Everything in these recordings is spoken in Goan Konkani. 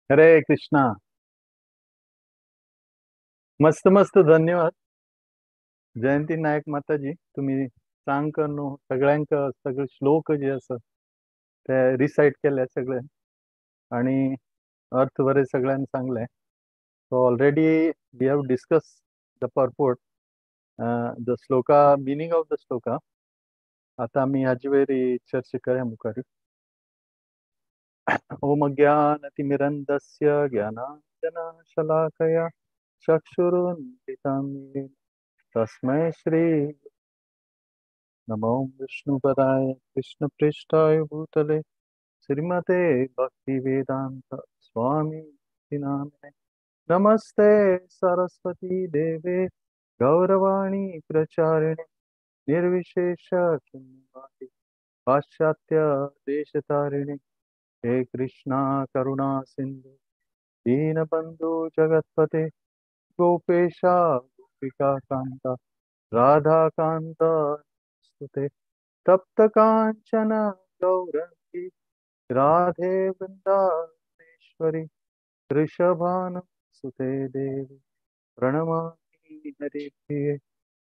हरे कृष्णा. मस्त मस्त धन्यवाद जयंती नायक माताजी. तुम्ही सांग न्हू सगळ्यांक सगळे श्लोक जे आसा ते रिसायट केले सगळे आणि अर्थ बरे सगळ्यांनी सांगले. So already we have discuss the purport, the shloka, meaning of the shloka. आता आमी हाजे वयर चर्चा करया मुखार. ओम अज्ञानतिमिरन्दस्य ज्ञानाञ्जनशलाकया चक्षुरुन्मीलितं येन तस्मै श्री नमो विष्णुपदाय कृष्णप्रेष्ठाय भूतले श्रीमते भक्तिवेदान्त स्वामी नामिने. नमस्ते सरस्वती देवे गौरवाणी प्रचारिणे निर्विशेष शून्यवादी पाश्चात्य देशतारिणे. हे कृष्णा करुणा सिंधु दीनबंधु जगत्पते गोपेशा गोपिका कांता राधा कांता स्तुते. तप्त कांचन गौरंगी राधे वृंदावनेश्वरी वृषभानु सुते देवी प्रणमामि हरिप्रिये.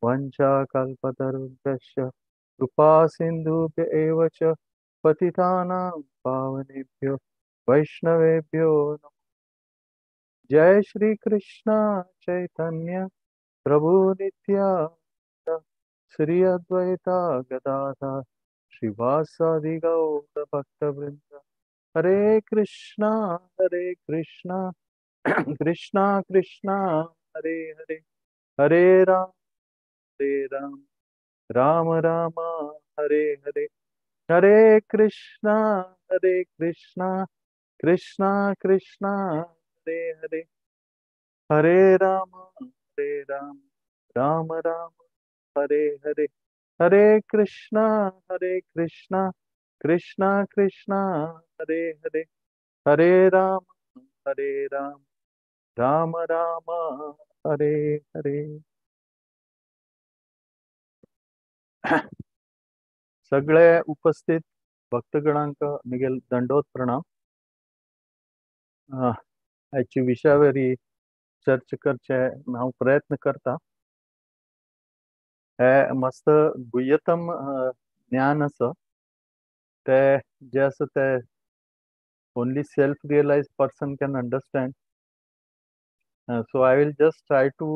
वञ्चाकल्पतरुभ्यश्च कृपा सिन्धुभ्य एव च पतितानां पावनेभ्यो वैष्णवेभ्यो नमः. जय श्री कृष्ण चैतन्य प्रभु नित्यानंद श्री अद्वैता गदाधर श्रीवासादि गौर भक्तवृंद. हरे कृष्णा हरे कृष्णा कृष्णा कृष्णा हरे हरे, हरे राम हरे राम राम राम हरे हरे, हरे कृष्णा हरे कृष्णा कृष्णा कृष्णा हरे हरे, हरे राम हरे राम राम राम हरे हरे, हरे कृष्णा हरे कृष्णा कृष्णा कृष्णा हरे हरे, हरे राम हरे राम राम राम हरे हरे. सगळे उपस्थित भक्तगणांक मिगेल दंडवत प्रणाम. हाची विशयावरी चर्चा करचे हांव प्रयत्न करता. हे मस्त गुह्यतम ज्ञान आसा ते जे आसा ते only self realize person can understand. So I will just try to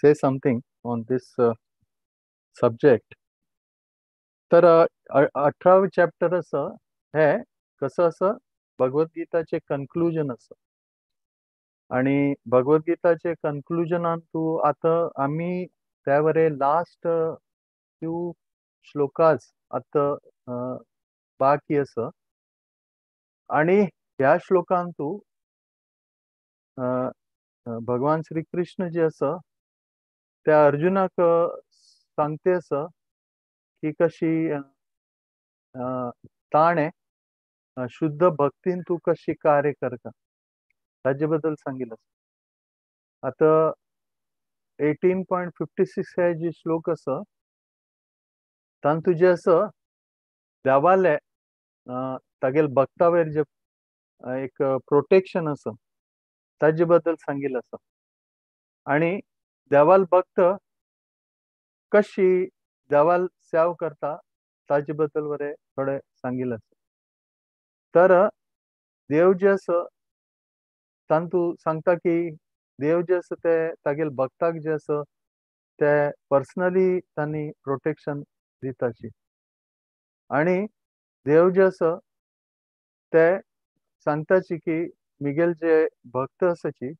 say something on this subject. तर 18वें चॅप्टर आसा हे कसं आसा भगवद्गीताचें कन्क्लुजन आसा. आणि भगवद्गीताचे कन्क्लुजनान तूं आतां आमी त्या वरे लास्ट फ्यू श्लोकास आतां बाकी आसा. आणि ह्या श्लोकान तूं भगवान श्री कृष्ण जे आसा त्या अर्जुनाक सांगते आसा की कशी ताणें शुद्ध भक्तीन तूं कशी कार्य करता ताजे बद्दल सांगितलं. आतां 18.56 हे जे श्लोक आसा तातूंत जे आसा देवाले तागेले भक्तावेर जे एक प्रोटेक्शन आसा ताजे बद्दल सांगितलं आसा. आणि देवाल भक्त कशी देवाल सेवा करता ताजे बद्दल बरें थोडे सांगितलं आसा. तर देव जे आसा तातूंत सांगता की देव जे आसा ते तागेले भक्ताक जे आसा ते पर्सनली तांणी प्रोटेक्शन दिताची. आणि देव जे आसा ते सांगताची की मिगेल जे भक्त आसाची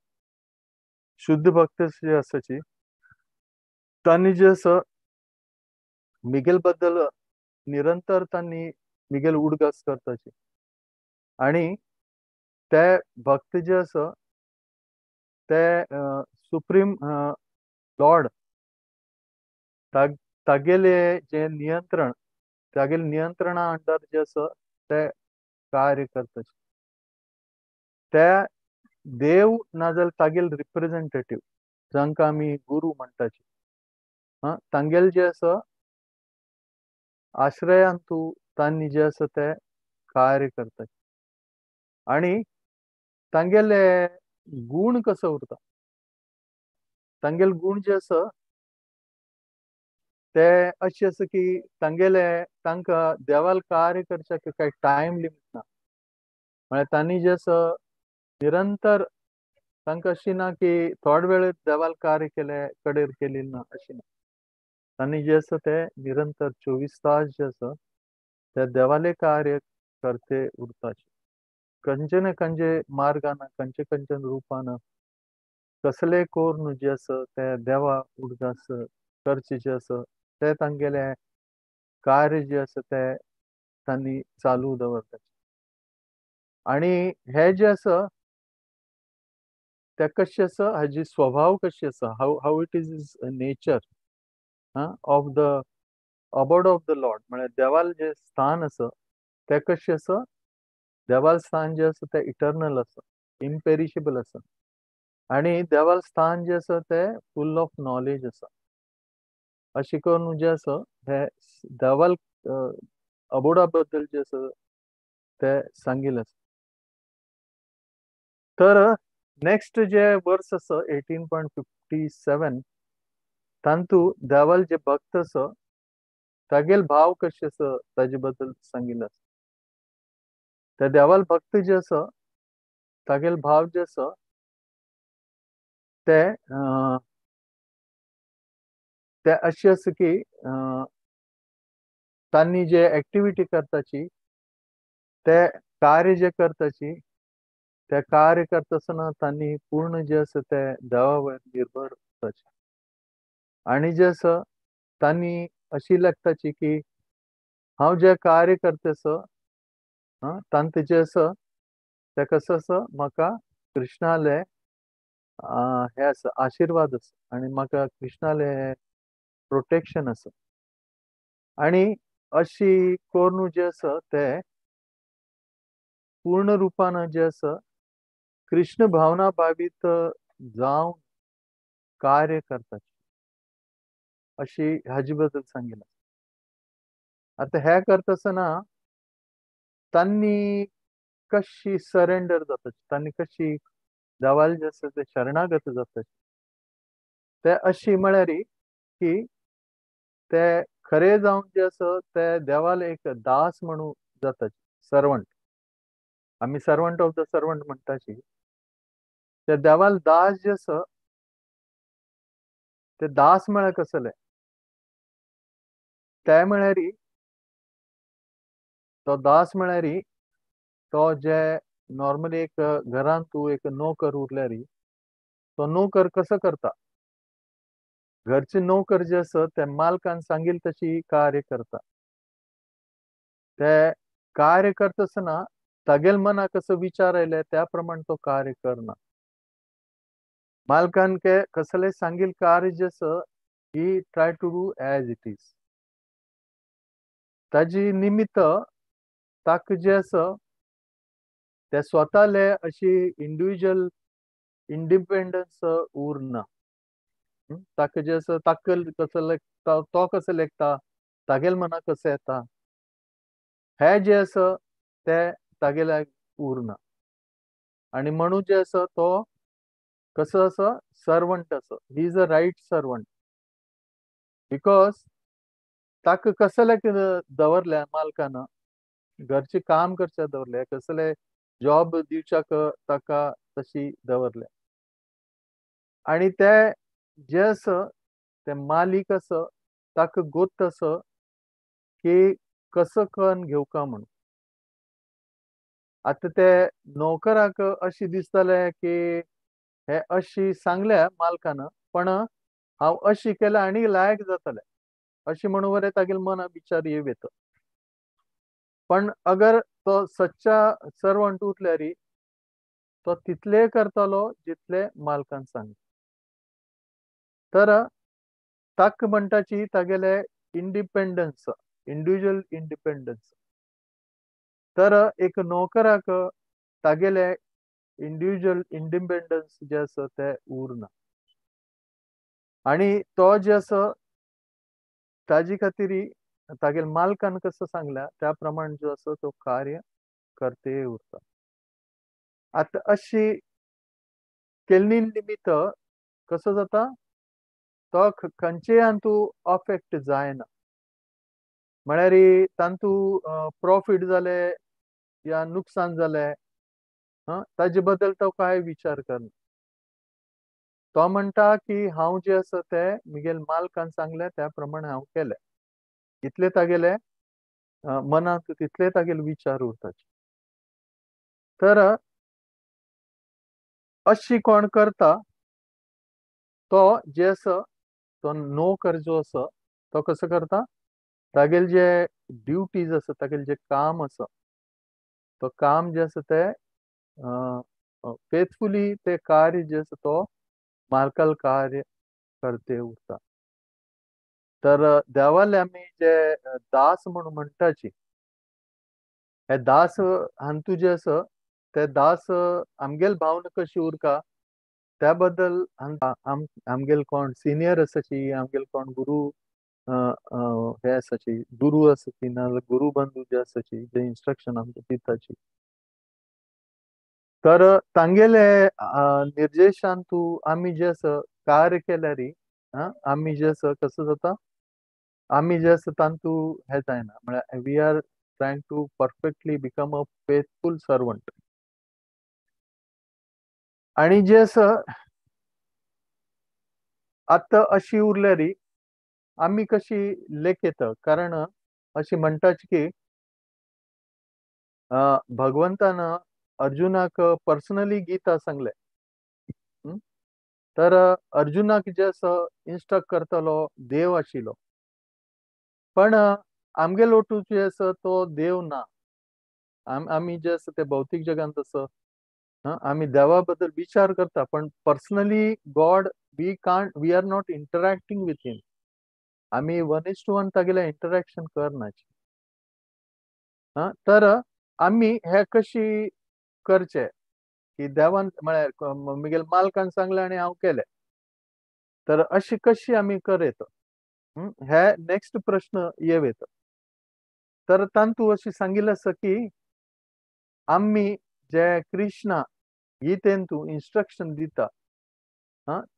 शुद्ध भक्त जे आसाची तांणी जे आसा मिगेल बद्दल निरंतर तांणी मिगेल उडगास करताची. आणि ते भक्त जे आसा ते सुप्रीम लॉर्ड तागेले जे नियंत्रण तागेले नियंत्रणा अंडर जे आसा ते कार्य करता. ते देव नाजाल्यार तागेले रिप्रेझेंटेटिव्ह जांकां आमी गुरू म्हणटाची तांगेले जे आसा आश्रयान तूं तांणी जे आसा ते कार्य करता. आनी तांगेले गुण कसो उरता, तांगेले गुण जे आसा ते अशें आसा की तांगेले तांकां देवाल कार्य करच्याक कांय टायम लिमीट ना. म्हळ्यार तांणी जे आसा निरंतर तांकां अशी ना की थोड वेळ देवाल कार्य केले कडेर केली ना, अशी ना. तांणी जे आसा ते निरंतर 24 तास जे आसा ते देवाले कार्य करते उरता. खंयचे ना खंयचे मार्गान, खंयचे खंयचे रुपान, कसले कोरून जे आसा ते देवा उडगास करचे जे आसा ते तांगेले कार्य जे आसा ते तांणी चालू दवरता. आनी हे जे आसा ते कशें आसा, हाजी स्वभाव कशी आसा, how it is nature of the abode of the lord, म्हळ्यार देवाल जे स्थान आसा ते कशें आसा, देवाल स्थान जे आसा ते इटर्नल आसा, इम्पेरिशेबल आसा आनी देवाल स्थान जे आसा ते फूल ऑफ नॉलेज आसा. अशें करून जे आसा हे देवाल अबोडा बद्दल जे आसा ते सांगिल्लें आसा. तर नेक्स्ट जे वर्स आसा 18.57 तांतू देवाल जे भक्त आसा तागेल भाव कशें आसा ताजे बद्दल सांगिल्लें आसा. ते देवाल भक्त जे आसा तागेल भाव जे आसा ते ते अशें आसा की तांणी जे एक्टिविटी करताची ते कार्य जे करताची ते कार्य करता आसतना तांणी पूर्ण जे आसा ते देवा वयर निर्भर उरताचे. आनी जे आसा तांणी अशी लागताची की हांव जे कार्य करता आसा तांचे जे आसा ते कसो आसा म्हाका कृष्णाले हे आसा आशिर्वाद आसा आनी म्हाका कृष्णाले प्रोटेक्शन आसा. आनी अशी करून जे आसा ते पूर्ण रुपान जे आसा कृष्ण भावना भावीत जावन कार्य करता अशी हाजे बद्दल सांगिल्लें. आतां हें करता आसतना तांणी कशी सरेंडर जाता, तांणी कशी देवाल जे आसा ते शरणागत जाता ते अशी म्हळ्यार की ते खरे जावन जे आसा ते देवाल एक दास म्हणून जाता, सर्वंट. आमी सर्वंट ऑफ the servant म्हणटाची. ते देवाल दास जे आसा ते दास म्हळ्यार कसले, ते म्हळ्यार तो दास म्हळ्यार तो जे नॉर्मली एक घरान तूं एक नोकर उरल्यार तो नोकर कसो करता, घरचे नोकर जे आसा ते मालकान सांगील तशी कार्य करता. ते कार्य करता आसतना तागेल मनाक कसो विचार आयले त्या प्रमाण तो कार्य करना. मालकान कसले सांगील कार्य जे आसा he try to do as it is. ताजी निमित्त ताका जे आसा ते स्वताले अशी इंडिविज्युअल इंडिपेंडन्स उरना. ताका जे आसा ताका कसो लेखता तो कसो लेखता तागेल मनाक कसो येता हे जे आसा ते तागेल्या उरना. आनी म्हणून जे आसा तो कसो आसा सर्वंट आसा, he is a right servant. Because ताका कसले दवरल्या मालकान, घरचे काम करचे दवरले, कसले जॉब दिवच्याक ताका तशी दवरले. आनी ते जे आसा ते मालीक आसा ताका गोत आसा की कसो करून घेवका म्हणून. आतां ते नोकराक अशें दिसतालें की हे अशी सांगल्या मालकान पण हांव अशी केल्या आनी लायक जातलें अशें म्हणून बरें तागेले मना विचार येव येता. पण अगर तो सच्चा सर्वंट उरल्यार तो तितले करतलो जितले मालकान सांगले. तर ताक म्हणटाची तागेले इंडिपेंडन्स, इंडिविज्युअल इंडिपेंडन्स. तर एक नोकराक तागेले इंडिविज्युअल इंडिपेंडन्स जे आसा ते उरना. आनी तो जे आसा ताजे खातीर तागेले मालकान कसो सांगल्या त्या प्रमाण जो आसा तो कार्य करते उरता. आतां अशी केल्ली निमित्त कसो जाता तो खंयचेय हातूं अफेक्ट जायना, म्हळ्यार तांतू प्रॉफीट जाले या नुकसान जालें ताजे बद्दल तो कांय विचार करना. तो म्हणटा की हांव जें आसा तें म्हगेल मालकान सांगलें त्या प्रमाणे हांव केलें, इतले तागेले मनांत तितले तागेले विचार उरताचे. तर अशी कोण करता तो जे आसा तो नोकर जो आसा तो कसो करता, तागेले जे ड्युटीज आसा तागेले जे काम आसा तो काम जे आसा ते फेथफुली ते कार्य जे आसा तो मालकाल कार्य करते उरता. तर देवाले आमी जे दास म्हणून म्हणटाची हे दास हांतू जे आसा ते दास आमगेल भावना कशी उरका त्या बद्दल आमगेल कोण सिनियर आसाची, आमगेल कोण गुरू हे आसाची, गुरू आसाची नाजाल्यार गुरू बंधू जे आसाची जे इन्स्ट्रक्शन आमकां दिताची, तर तांगेले निर्देशान तूं आमी जे आसा कार्य केल्यार आमी जे आसा कसो जाता आमी जे आसा तांतू हे जायना, म्हळ्यार we are trying to perfectly become a faithful servant. आनी जे आसा आतां अशी उरल्यार आमी कशी लेखयता, कारण अशी म्हणटाच की भगवंतान अर्जुनाक पर्सनली गीता सांगले, तर अर्जुनाक जे आसा इन्स्ट्रक्ट करतलो देव आशिल्लो, पण आमगेलो ओटू जे आसा तो देव ना. आमी जे आसा ते भौतीक जगांत आसा, आमी देवा बद्दल विचार करता पण personally God we can't, we are not interacting with him, आमी 1:1 तागेले इंटरॅक्शन करनाची. तर आमी हे कशी करचे की देवान म्हळ्यार म्हगेल मालकान सांगलें आनी हांव केलें, तर अशी कशी आमी करयत हे नेक्स्ट प्रश्न येव येता. तर तांतू अशी सांगिल्लें आसा की आमी जे कृष्णा गीतेन तूं इन्स्ट्रक्शन दिता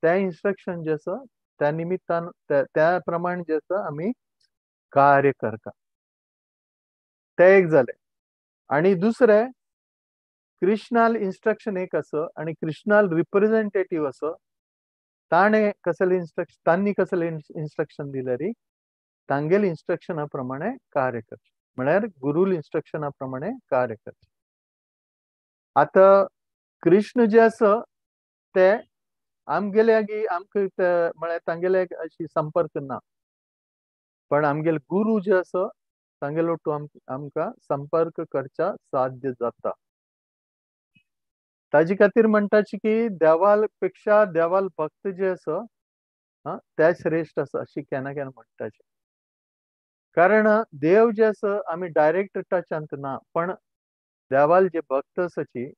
तें इन्स्ट्रक्शन जें आसा त्या निमित्तान त्या प्रमाणे जें आसा आमी कार्य करता, तें एक जालें. आनी दुसरें कृष्णाल इन्स्ट्रक्शन एक आसा आनी कृष्णाल रिप्रेझेंटेटीव आसा, ताणें कसलें इन्स्ट्रक्शन तांणी कसलें इन्स्ट्रक्शन दिल्यार तांगेले इन्स्ट्रक्शना प्रमाणे कार्य करचें, म्हळ्यार गुरूल इन्स्ट्रक्शना प्रमाणे कार्य करचें. आतां कृष्ण जे आसा ते आमगेले आमकां म्हळ्यार तांगेले अशी संपर्क ना, पण आमगेले गुरू जे आसा तांगेलो टू आमकां संपर्क करच्या साध्य जाता. ताजे खातीर म्हणटाची की देवाल पेक्षा देवाल भक्त जे आसा ते श्रेश्ठ आसा अशी केन्ना केन्ना म्हणटाचे, कारण देव जे आसा आमी डायरेक्ट टचांत ना, पण देवाल जे भक्त आसाची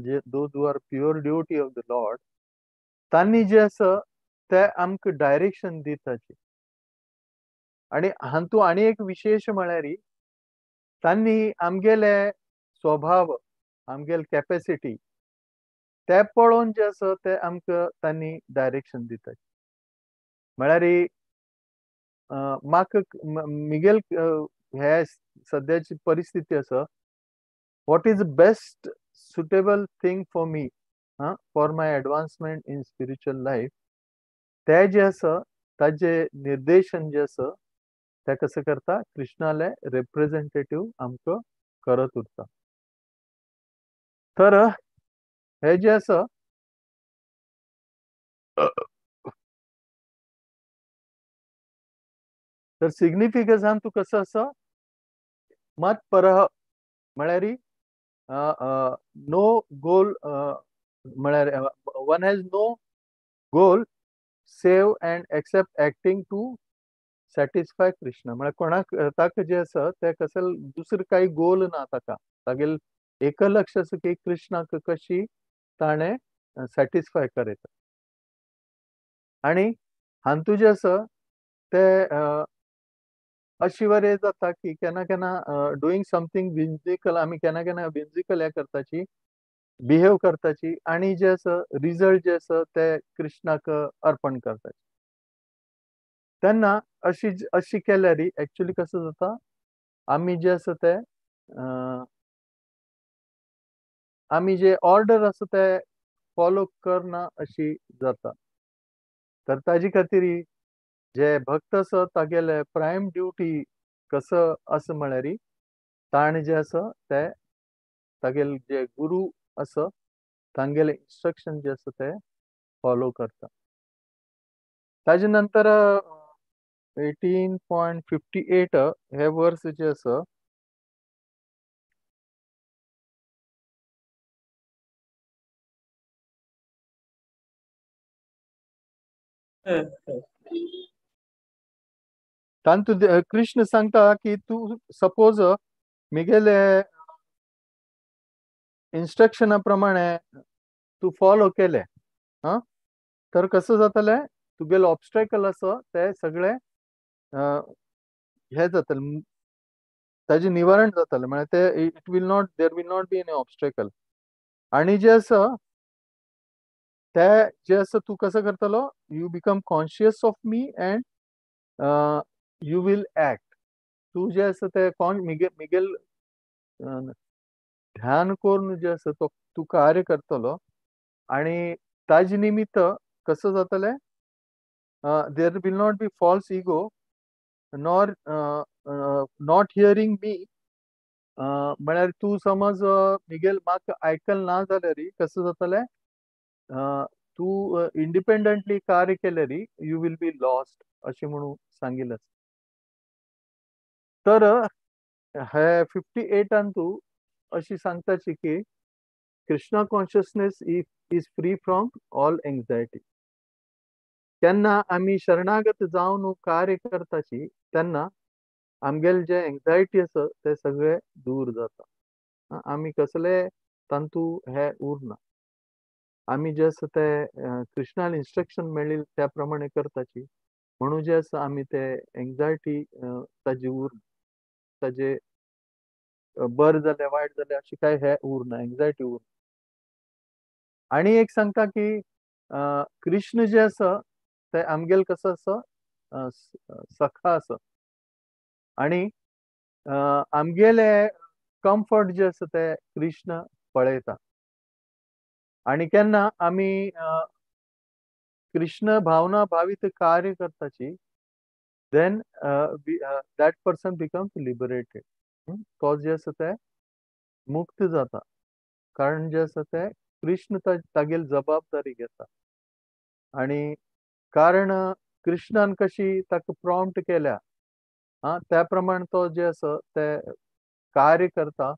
जे those who are pure devotee of the lord तांणी जे आसा ते आमकां डायरेक्शन दिताची. आनी हातूंत आनी एक विशेश म्हळ्यार तांणी आमगेले स्वभाव आमगेले कॅपेसिटी ते पळोवन जे आसा ते आमकां तांणी डायरेक्शन दितात. म्हळ्यार म्हाका म्हगेल हे सद्याची परिस्थिती आसा, what is best suitable thing for me for my advancement in spiritual life, ते जे आसा ताजे निर्देशन जे आसा ते कसो करता कृष्णाले रिप्रेझेंटेटीव आमकां करत उरता. तर हे जे आसा तर सिग्निफिकन्सान तूं कसो आसा मत परह म्हळ्यार नो गोल, म्हळ्यार one has no goal save and accept acting to satisfy Krishna. म्हळ्यार कोणाक ताका जें आसा तें कसले दुसरें कांय गोल ना ताका, तागेलें एक लक्ष आसा की कृष्णाक कशी ताणें सॅटिस्फाय करयता. आनी हातूंत जें आसा तें अशी वरे जाता की केन्ना केन्ना डुईंग समथींग विम्जिकल, आमी केन्ना केन्ना विम्जिकल हें करताची बिहेव करताची आनी जे आसा रिजल्ट जे आसा ते कृष्णाक अर्पण करताची. तेन्ना अशी अशी केल्यार एक्चुली कसो जाता, आमी जे आसा ते आमी जे ऑर्डर आसा ते फॉलो करना अशी जाता. तर ताजे खातीर जे भक्त आसा तागेले प्रायम ड्युटी कसो आसा म्हळ्यार ताणें जे आसा ते तागेले जे गुरू आसा तांगेले इन्स्ट्रक्शन जे आसा ते फॉलो करता. ताजे नंतर 18.58 हे वर्स जे आसा तांतू कृष्ण सांगता की तूं सपोज मिगेले इन्स्ट्रक्शना प्रमाणे तूं फॉलो केले तर कसं जातलें, तुगेले ऑब्स्टेकल आसा ते सगळे हे जातले, ताजें निवारण जातलें, म्हळ्यार ते it will not, there will not be any obstacle. आनी जे आसा ते जे आसा तूं कसो करतलो, you become conscious of me and you will act. तूं जे आसा ते मिगेल ध्यान करून जे आसा तो तूं कार्य करतलो आनी ताजे निमित्त कसो जातलें, there will not be false ego nor not hearing me. म्हळ्यार तूं समज मिगेल म्हाका आयकल ना जाल्यार कसो जातलें, तूं इंडिपेंडंटली कार्य केल्यार you will be lost अशें म्हणून सांगिल्लें. तर हे 58 तूं अशी सांगताची की Krishna consciousness is free from all anxiety. केन्ना आमी शरणागत जावन कार्य करताची तेन्ना आमगेले जे एंग्जायटी आसा ते सगळे दूर जाता, आमी कसले तांतू हे उरना, आमी जे आसा ते कृष्णान इन्स्ट्रक्शन मेळिल्लें त्या प्रमाणे करताची म्हणून जे आसा आमी ते एंग्जायटी ताजी उरना, ताजे बरें जालें वायट जालें अशें कांय हे उरना, एंग्जायटी उरना. आनी एक सांगता की कृष्ण जे आसा ते आमगेले कसो आसा सखा आसा आनी आमगेले कम्फर्ट जे आसा ते कृष्ण पळयता. आनी केन्ना आमी कृष्ण भावना भावित कार्य करताची then that person becomes liberated. तो जे आसा ते मुक्त जाता, कारण जे आसा ते कृष्ण तागेली जबाबदारी घेता. आनी कारण कृष्णान कशी ताका प्रॉम्प्ट केल्या त्या प्रमाणे तो जे आसा ते कार्य करता,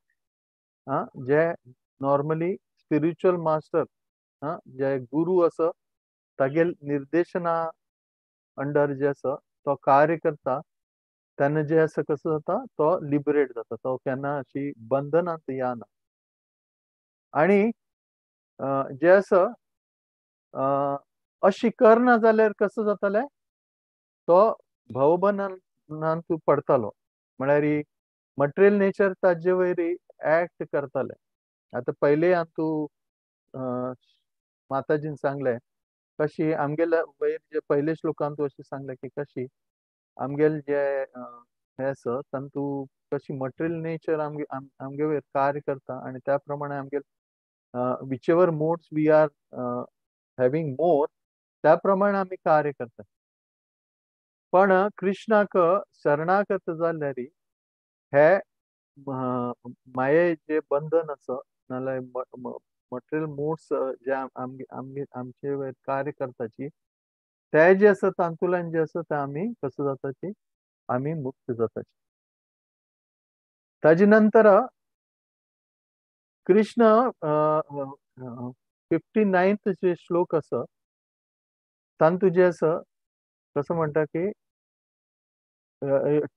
जे नॉर्मली स्पिरिच्युअल मास्टर जे गुरू आसा तागेल निर्देशना अंडर जे आसा तो कार्य करता, तेन्ना जे आसा कसो जाता तो लिबरेट जाता, तो केन्ना अशी बंधनांत येना. आनी जे आसा अशी करना जाल्यार कसो जातलें, तो भवबंधनांत पडतालो, म्हळ्यार मटेरियल नेचर ताजे वयर एक्ट करताले. आतां पयले हातूं माताजीन सांगलें कशी आमगेले वयर जे पयले श्लोकांत अशें सांगलें की कशी आमगेले जे हे आसा तातूंत कशी मटेरियल नेचर आमगे आमगे वयर कार्य करता आनी त्या प्रमाणे आमगेले whichever modes we are having more त्या प्रमाणे आमी कार्य करता. पण कृष्णाक शरणागत जाल्यार हे माये जे बंधन आसा नाल्यार मटेरियल मोड्स जे आमगे आमगे आमचे वयर कार्य करताची ते जे आसा तातूंतल्यान जे आसा ते आमी कसो जाताची आमी मुक्त जाताची. ताजे नंतर कृष्ण 59th जे श्लोक आसा तातूंत जे आसा कसो म्हणटा की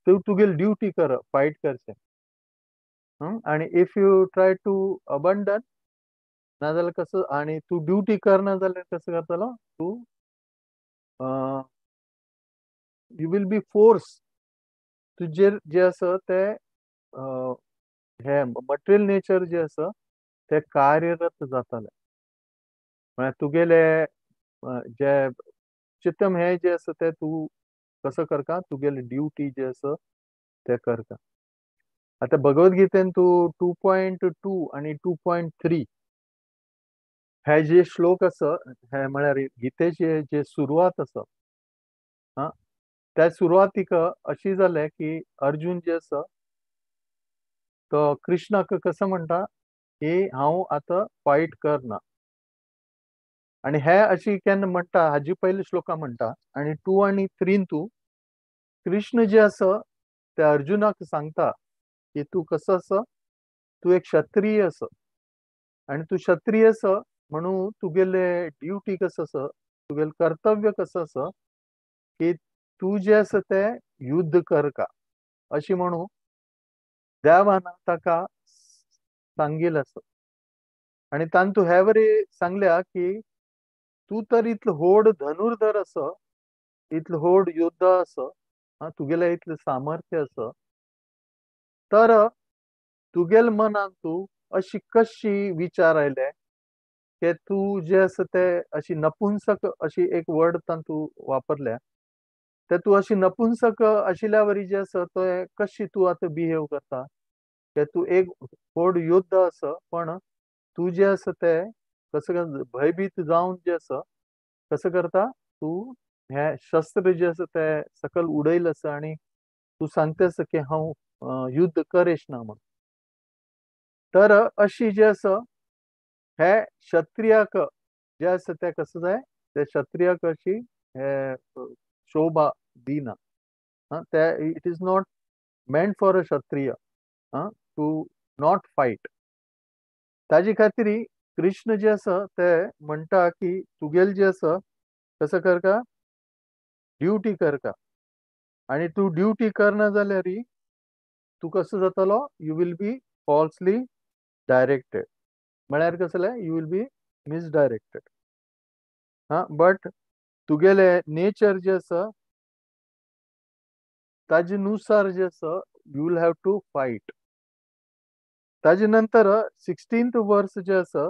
तूं तुगेली ड्युटी कर, फायट करचें आनी if you try to abandon नाजाल्यार कसो, आनी तूं ड्युटी करना जाल्यार कसो करतलो तूं you will be force, तुजेर जे आसा ते हे मटेरियल नेचर जे आसा ते कार्यरत जाताले. म्हळ्यार तुगेले जे चित्तम हे जे आसा ते तूं कसो करता, तुगेले ड्युटी जे आसा ते करता. आतां भगवद्गीतेन तूं 2.2 आनी 2.3 हे जे श्लोक आसा, हे म्हळ्यार गीतेचे जे सुरवात आसा, आं, त्या सुरवातीक अशी जालें की अर्जुन जे आसा तो कृष्णाक कसो म्हणटा की हांव आतां फायट करना. आनी हे अशी केन्ना म्हणटा हाजी पयले श्लोका म्हणटा. आनी 2 आनी 3 तूं कृष्ण जे आसा ते अर्जुनाक सांगता की तूं कसो आसा, तूं एक क्षत्रिय आसा आनी तूं क्षत्रिय आसा म्हणून तुगेले ड्युटी कसो आसा, तुगेलें कर्तव्य कसो आसा की तूं जें आसा तें युद्ध करका, अशी म्हणून देवान ताका सांगिल्लें आसा. आनी तांतू हे वरी सांगल्या की तूं तर इतलो व्हड धनुर्धर आसा, इतलो व्हड योद्धा आसा, तुगेलें इतलें सामर्थ्य आसा, तर तुगेले मनांत तूं अशी कशी विचार आयले की तूं जें आसा तें अशी नपुंसक, अशी एक वर्ड तांतू वापरल्या, ते तूं अशी नपुंसक आशिल्ल्या वरी जें आसा ते कशी तूं आतां बिहेव करता, की तूं एक व्हड योद्धा आसा पण तूं जें आसा तें कसं भयभीत जावन जें आसा कसं करता, तूं हें शस्त्र जें आसा तें सकयल उडयलें आसा आनी तूं सांगता आसा की हांव युद्ध करेश ना म्हणून. तर अशी जे आसा हे क्षत्रियाक जे आसा तें कसं जाय, ते क्षत्रियाक अशी हे शोभा दिना. ते it is not meant for a Kshatriya to not fight. ताजे खातीर कृष्ण जे आसा ते म्हणटा की तुगेले जे आसा कसं करका, ड्युटी करका, आनी तूं ड्युटी करना जाल्यार तूं कसो जातलो, you will be falsely directed, म्हळ्यार कसलें, you will be misdirected. हा, बट तुगेले नेचर जे आसा ताजे नुसार जे आसा you will have to fight. ताजे नंतर 16th वर्स जे आसा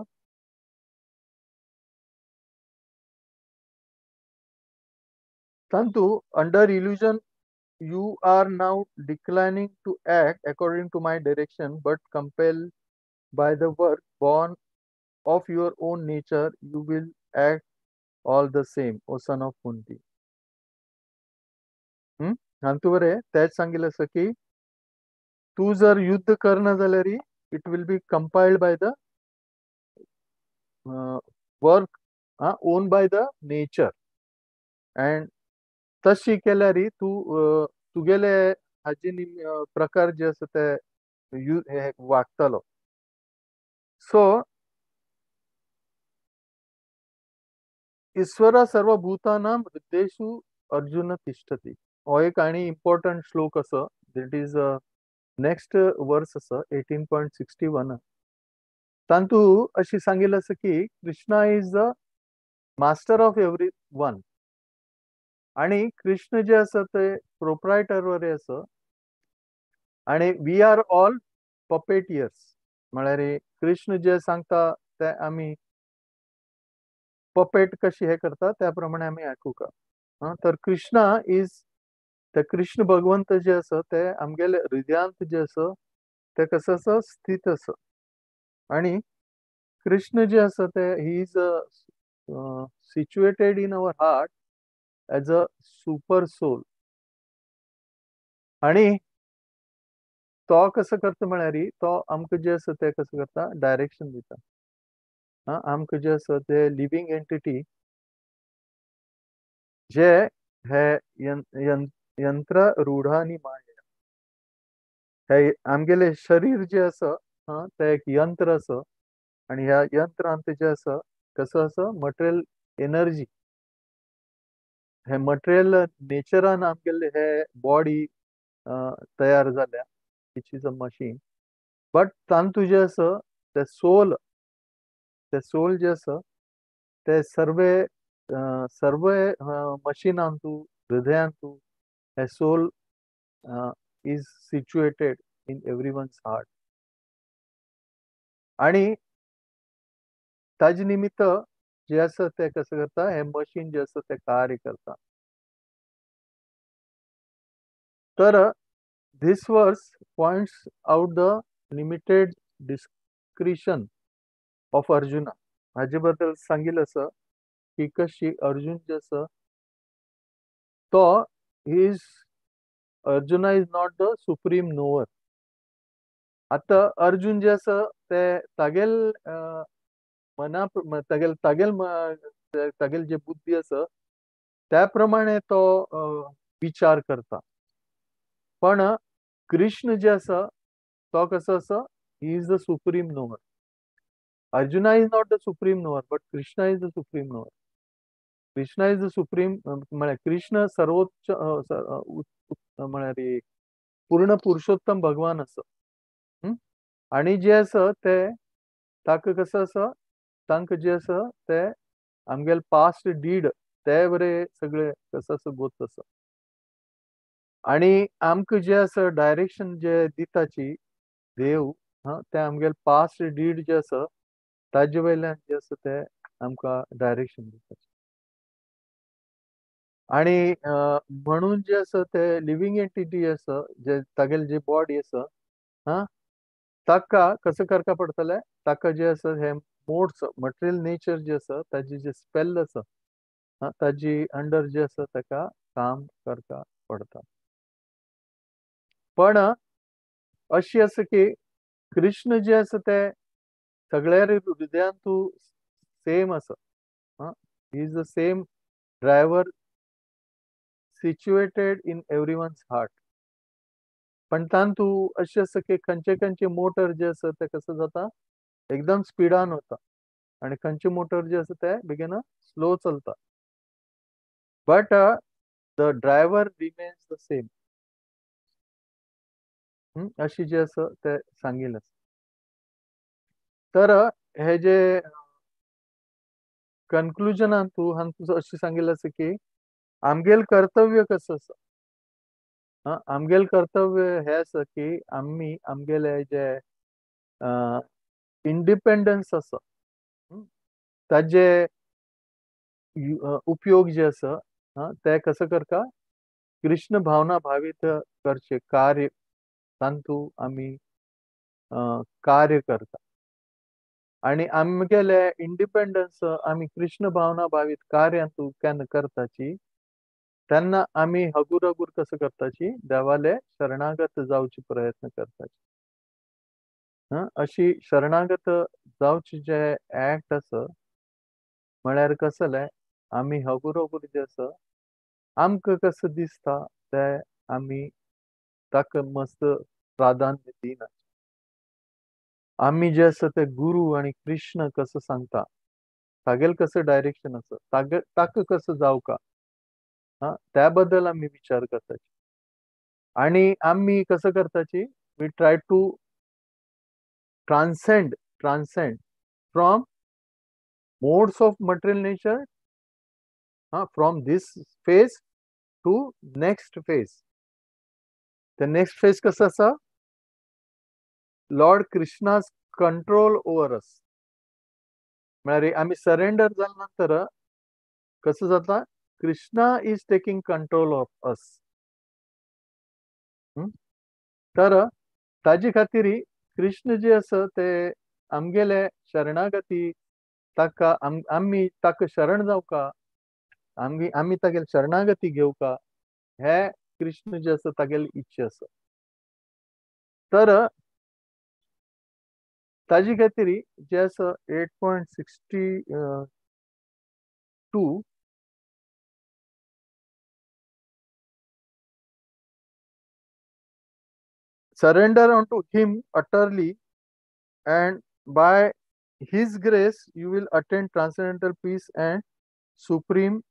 तांतू under illusion you are now declining to act according to my direction, but compelled by the work born of your own nature, you will act all the same, O son of Kunti. हांतू बरें तेच सांगिल्लें आसा की तूं जर युद्ध करना जाल्यार it will be compiled by the work own by the nature, and तशी केल्यार तूं तुगेले हाजे प्रकार जे आसा ते वागतलो. सो ईश्वरा सर्वभूतानां हृदयेषु अर्जुन तिष्ठति हो एक आनी इम्पॉर्टंट श्लोक आसा, that is next verse आसा 18.61. तांतू अशी सांगिल्लें आसा की Krishna is the master of every one, आनी कृष्ण जे आसा ते प्रोप्रायटर वरी आसा, आनी we are all पपेटियर्स, म्हळ्यार कृष्ण जे सांगता ते आमी पपेट कशी हे करता त्या प्रमाणे आमी आयकुका. तर कृष्णा is ते कृष्ण भगवंत जे आसा ते आमगेले हृदयांत जे आसा ते कसं आसा स्थित आसा, आनी कृष्ण जे आसा ते he is situated in our heart as a super soul. आनी तो कसो करता म्हळ्यार तो आमकां जें आसा तें कसो करता, डायरेक्शन दिता. आमकां जें आसा ते लिवींग एंटिटी जे हे यंत्र रूढानी माया, हे आमगेले शरीर जे आसा तें एक यंत्र आसा, आनी ह्या यंत्रांत जें आसा कसो आसा मटेरियल एनर्जी, हे मटेरियल नेचरान आमगेले हे बॉडी तयार जाल्या, which is a machine, but तांतू जें आसा ते सोल, ते सोल जे आसा ते सर्वे सर्व मशिनांतू हृदयांतू हे soul is situated in every one's heart. आनी ताजे निमित्त जे आसा ते कसं करता, हे मशीन जे आसा ते कार्य करता. तर this verse points out the limited discretion of Arjuna. हाजे बद्दल सांगितलं असं की कशी अर्जुन जे आसा तो is Arjuna is not the supreme knower. आतां अर्जुन जे आसा ते तागेल मना तागेल तागेल तागेल जे बुद्धी आसा त्या प्रमाणे तो विचार करता. पण कृष्ण जे आसा तो कसो आसा, he is the supreme knower. Arjuna is not the supreme knower, but Krishna is the supreme knower. Krishna is the supreme म्हळ्यार कृष्ण सर्वोच्च म्हळ्यार पूर्ण पुरुषोत्तम भगवान आसा. आनी जे आसा ते ताका कसो आसा, तांकां जे आसा ते आमगेले पास्ट did ते बरे सगळे कसो आसा गोत आसा. आनी आमकां जे आसा डायरेक्शन जे दिताची देव, ते आमगेले पास्ट did जे आसा ताजे वयल्यान जे आसा ते आमकां डायरेक्शन दिताची. आनी म्हणून जे आसा ते लिव्हींग एंटिटी आसा, जे तागेले जे बॉडी आसा, हा, ताका कसं करका पडटलें, ताका जे आसा हे मोड्स मटेरियल नेचर जे आसा ताजी जे स्पेल आसा ताजी अंडर जे आसा ताका काम करता पडटा. पण अशी आसा की कृष्ण जे आसा ते सगळ्या हृदयान तूं सेम आसा. He is the same driver situated in everyone's heart. पण तातूं अशें आसा की खंयचे खंयचे मोटर जे आसा ते कसं जाता एकदम स्पिडान वता आनी खंयचे मोटर जे आसा ते बेगीन स्लो चलता. But the driver remains the same. अशी जे आसा ते सांगिल्लें आसा. तर हे जे कन्क्लुजनान तूं हांगा अशें सांगिल्लें आसा की आमगेल कर्तव्य कसं आसा. आमगेल कर्तव्य हे आसा की आमी आमगेले जे इंडिपेंडन्स आसा ताजे उपयोग जे आसा ते कसं करता, कृष्ण भावना भावित करचे कार्य तातूं आमी कार्य करता. आनी आमगेले इंडिपेंडन्स आमी कृष्ण भावना भावित कार्यांतू केन्ना करताची तेन्ना आमी हगूर हगूर कसं करताची, देवाले शरणागत जावचे प्रयत्न करताची. अशी शरणागत जावचे जे एक्ट आसा म्हळ्यार कसलें, आमी हगूर हगूर जे आसा आमकां कसं दिसता ते आमी ताका मस्त प्राधान्य दिना. आमी जे आसा ते गुरू आनी कृष्ण कसं सांगता तागेल कसं डायरेक्शन आसा ताका कसं जावका त्या बद्दल आमी विचार करताची. आनी आमी कसं करताची, we try to transcend from modes of material nature, from this phase to next phase. The next phase कसं आसा, Lord Krishna's control over us. म्हळ्यार आमी सरेंडर जाल्या नंतर कसं जाता, Krishna is taking control of us. तर ताजे खातीर कृष्ण जे आसा ते आमगेले शरणागती ताका आमी ताका शरण जावका, आमी तागेले शरणागती घेवका, हे कृष्ण जे आसा तागेली इच्छा आसा. तर ताजे खातीर जे आसा 8.62 surrender unto him utterly, and by his grace you will attain transcendental peace and supreme,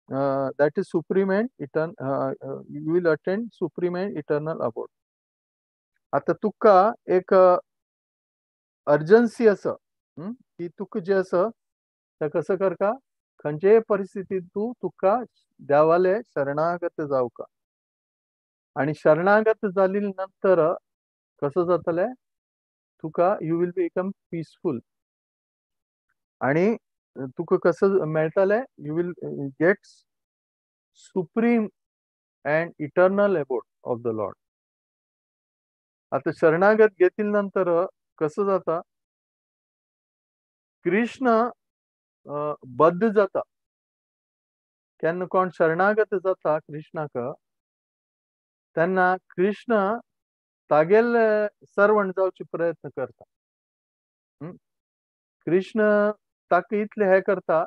that is supreme and eternal, you will attain supreme and eternal abode. आता तुका एक अर्जन्सी आसा की तुका जे आसा ते कसं करका, खंयचेय परिस्थितींत तूं तुका देवाले शरणागत जावका. आनी शरणागत जाली नंतर कसं जातलें, तुका you will become peaceful. आणि तुका कसं मेळटलें, you will get supreme and eternal abode of the lord. आता शरणागत घेतल्या नंतर कसं जाता, कृष्ण बद्ध जाता. केन्ना कोण शरणागत जाता कृष्णाक तेन्ना कृष्ण तागेले सर्वंट जावचे प्रयत्न करता. कृष्ण ताका इतले हे करता,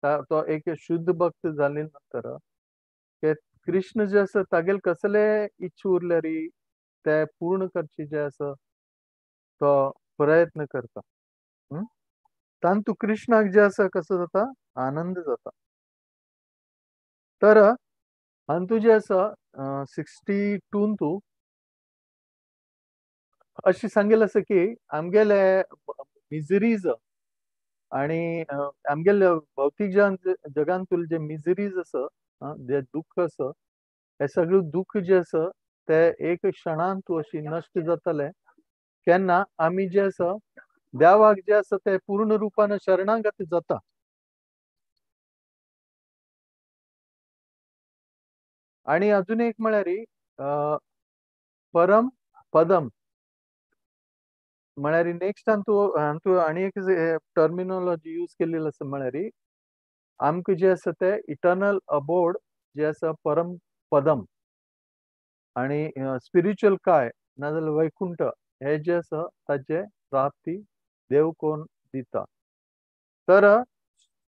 तो एक शुद्ध भक्त जाले नंतर कृष्ण जे आसा तागेले कसले इच्छा उरल्यार ते पूर्ण करचे जे आसा तो प्रयत्न करता. तांतू कृष्णाक जे आसा कसो जाता, आनंद जाता. तर हातूंत जे आसा 62 तूं अशें सांगेल आसा की आमगेले मिजरीज आणि आमगेले भौतीक जगांतूल जे मिजरीज आसा, जे दुःख आसा, हे सगळे दुःख जे आसा ते एक क्षणान तूं अशी नश्ट जातले केन्ना आमी जे आसा देवाक जे आसा ते पूर्ण रूपान शरणागत जाता. आणि अजून एक म्हळ्यार परम पदम म्हळ्यार नेक्स्ट हातूंत आनी एक टर्मिनोलॉजी यूज केल्ली आसा म्हळ्यार आमकां जे आसा ते इटर्नल अबोर्ड जे आसा परम पदम आणि स्पिरिच्युअल काय नाजाल्यार वैकुंठ हे जे आसा ताचे प्राप्ती देव कोण दिता. तर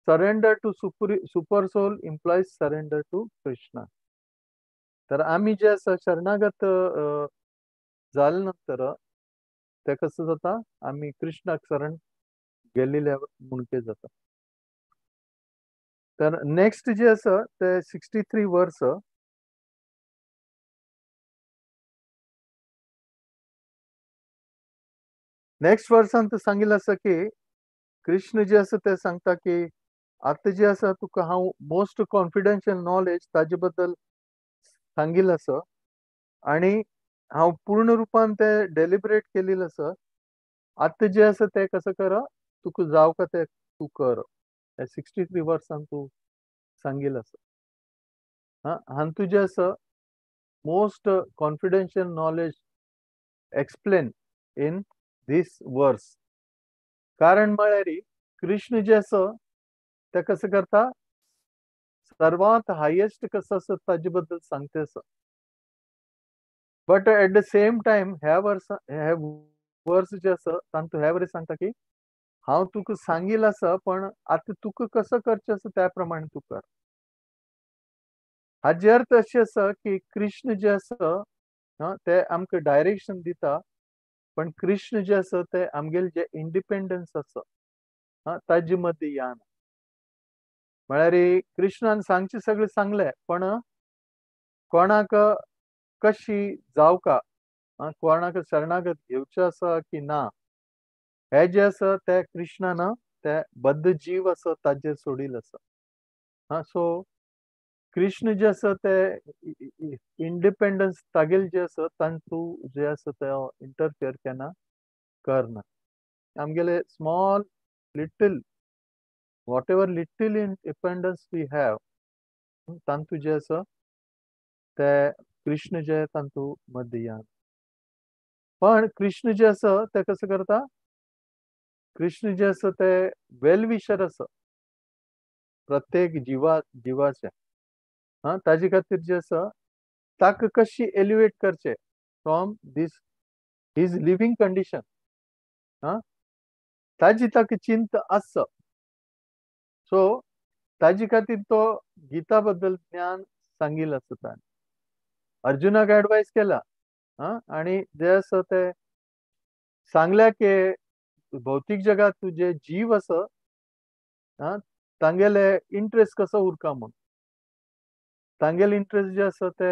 surrender to super soul implies surrender to Krishna. तर आमी जे आसा शरणागत जाले नंतर ते कसं जाता, आमी कृष्णाक शरण गेल्ले म्हणके जाता. तर नेक्स्ट जे आसा ते 63 वर्स. नेक्स्ट वर्सान सांगिल्लें आसा की कृष्ण जे आसा ते सांगता की आतां जे आसा तुका हांव मोस्ट कॉन्फिडेन्शियल नॉलेज ताजे बद्दल सांगिल्लें आसा आनी हांव पूर्ण रूपान ते डेलिबरेट केलेलें आसा. आतां जे आसा ते कसं कर, तुका जावका ते तूं कर. 63 वर्सान तूं सांगिल्लें आसा. हातूंत जे आसा most confidential knowledge explain in this verse. कारण म्हळ्यार कृष्ण जे आसा ते कसं करता, सर्वात हायेस्ट कसं आसा ताजे बद्दल सांगता आसा. But at the same time ह्या वर्सा हे वर्स जे आसा तांतूं ह्या वरी सांगता की हांव तुका सांगील आसा पण आतां तुका कसं करचें आसा त्या प्रमाणे तूं कर. हाजे अर्थ अशें आसा की कृष्ण जे आसा ते आमकां डायरेक्शन दिता, पण कृष्ण जे आसा ते आमगेले जे इंडिपेंडन्स आसा ताजे मदीं या ना. म्हळ्यार कृष्णान सांगचें सगळें सांगलें पण कोणाक कशी जावका, कोणाक शरणागत घेवचें आसा की ना हे जे आसा ते कृष्णान ते बद्ध जीव आसा ताजेर सोडील आसा. सो कृष्ण जे आसा ते इंडिपेंडन्स तागेले जे आसा तांतू जे आसा ते इंटरफियर केन्ना करना. आमगेले small little whatever little independence we have तांतू जे आसा ते कृष्ण जे तांतू मदीं या. पण कृष्ण जे आसा ते कसं करता, कृष्ण जे आसा ते वेल विशर आसा प्रत्येक जिवाचे. ताजे खातीर जे आसा ताका कशी एलिवेट करचे from this his living condition, ताजी ताका चिंता आसा. सो ताजे खातीर तो गीता बद्दल ज्ञान सांगिल्लें आसा ताणें. अर्जुनाक एडवायस केला आनी जे आसा ते सांगल्या की भौतीक जगात तुजे जीव आसा तांगेले इंट्रस्ट कसो उरका म्हूण. तांगेले इंट्रस्ट जे आसा ते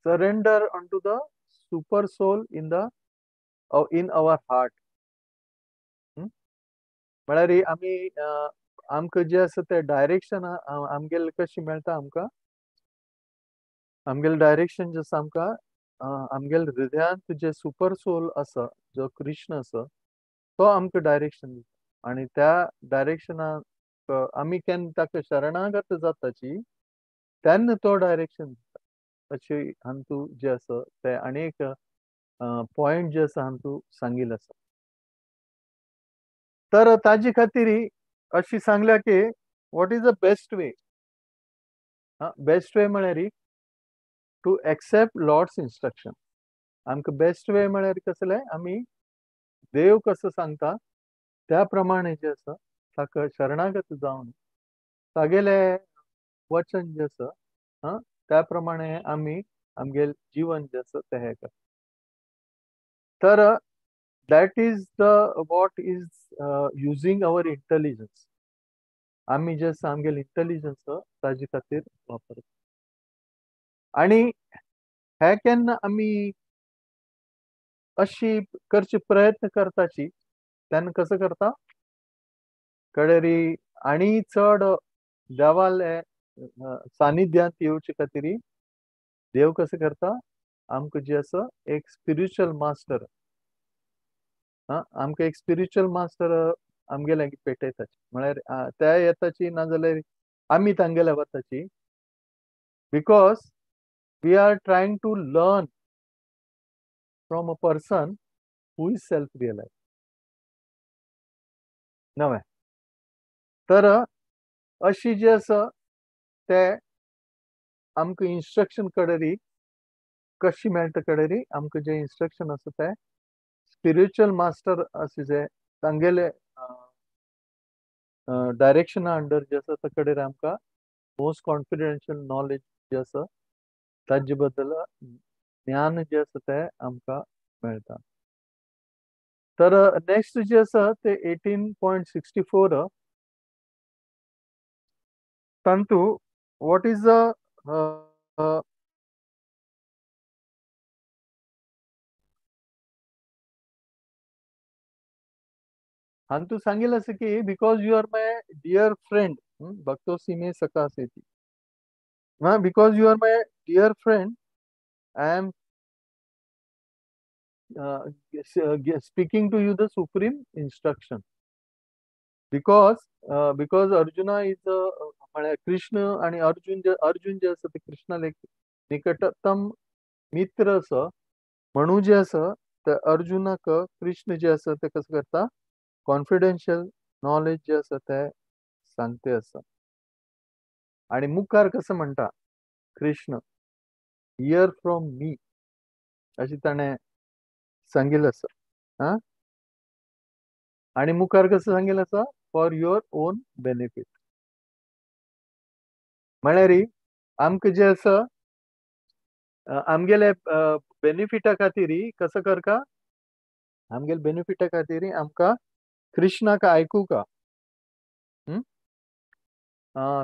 surrender unto the super soul in the in our heart. म्हळ्यार आमी आमकां जे आसा ते डायरेक्शन आमगेले कशें मेळटा आमकां, आमगेले डायरेक्शन जे आसा आमकां आमगेले हृदयांत जे सुपर सोल आसा जो कृष्ण आसा तो आमकां डायरेक्शन दिता. आनी त्या डायरेक्शनाक आमी केन्ना ताका शरणागत जाताची तेन्ना तो डायरेक्शन दिता. अशें हांतू जे आसा ते आनी एक पॉयंट जे आसा हांतू सांगिल्लें आसा. तर ताजे खातीर अशी सांगल्या की what is the best way. Best way म्हळ्यार टू एक्सेप्ट लॉर्ड्स इन्स्ट्रक्शन. आमकां बेस्ट वे म्हळ्यार कसलें, आमी देव कसो सांगता त्या प्रमाणे जे आसा ताका शरणागत जावन तागेले वचन जे आसा त्या प्रमाणे आमी आमगेले जीवन जे आसा तें हें करता. तर that is the what is using our intelligence. आमी जे आसा आमगेले इंटेलिजन्स ताजे खातीर वापरता. आनी हे केन्ना आमी अशी करचे प्रयत्न करताची तेन्ना कसो करता कडेरी आनी चड देवाले सानिध्यांत येवचे खातीर देव कसो करता आमकां जे आसा एक स्पिरिच्युअल मास्टर, आमकां एक स्पिरिच्युअल मास्टर आमगेले पेटयताची, म्हळ्यार त्या येताची नाजाल्यार आमी तांगेले वताची. Because we are trying to learn from a person who is self realize. नवें तर अशी जे आसा ते आमकां इन्स्ट्रक्शन कडेरी कशी मेळटा कडेरी आमकां जे इन्स्ट्रक्शन आसा ते स्पिरिच्युअल मास्टर अशें जे तांगेले डायरेक्शना अंडर जे आसा ते कडेर आमकां मोस्ट कॉन्फिडेन्शियल नॉलेज जे आसा ताजे बद्दल ज्ञान जे आसा ते आमकां मेळटा. तर नेक्स्ट जे आसा ते 18.64 तांतू what is the हांतू सांगिल्लें आसा की because you are my dear friend भक्तोसी मे सखा सेती. Because you are my dear friend I am speaking to you the supreme instruction. Because because Arjuna is म्हळ्यार कृष्ण आनी अर्जुन जे आसा ते कृष्णाले निकटतम मित्र आसा म्हणून जे आसा ते अर्जुनाक कृष्ण जे आसा ते कसो करता कॉन्फिडेन्शियल नॉलेज जे आसा ते सांगते आसा. आनी मुखार कसो म्हणटा कृष्ण here from me अशें ताणें सांगिल्लें आसा. आनी मुखार कसो सांगिल्लें आसा फॉर your own benefit. म्हळ्यार आमकां जे आसा आमगेले बेनिफिटा खातीर कसो करका आमगेले बेनिफिटा खातीर आमकां कृष्णाक आयकुका.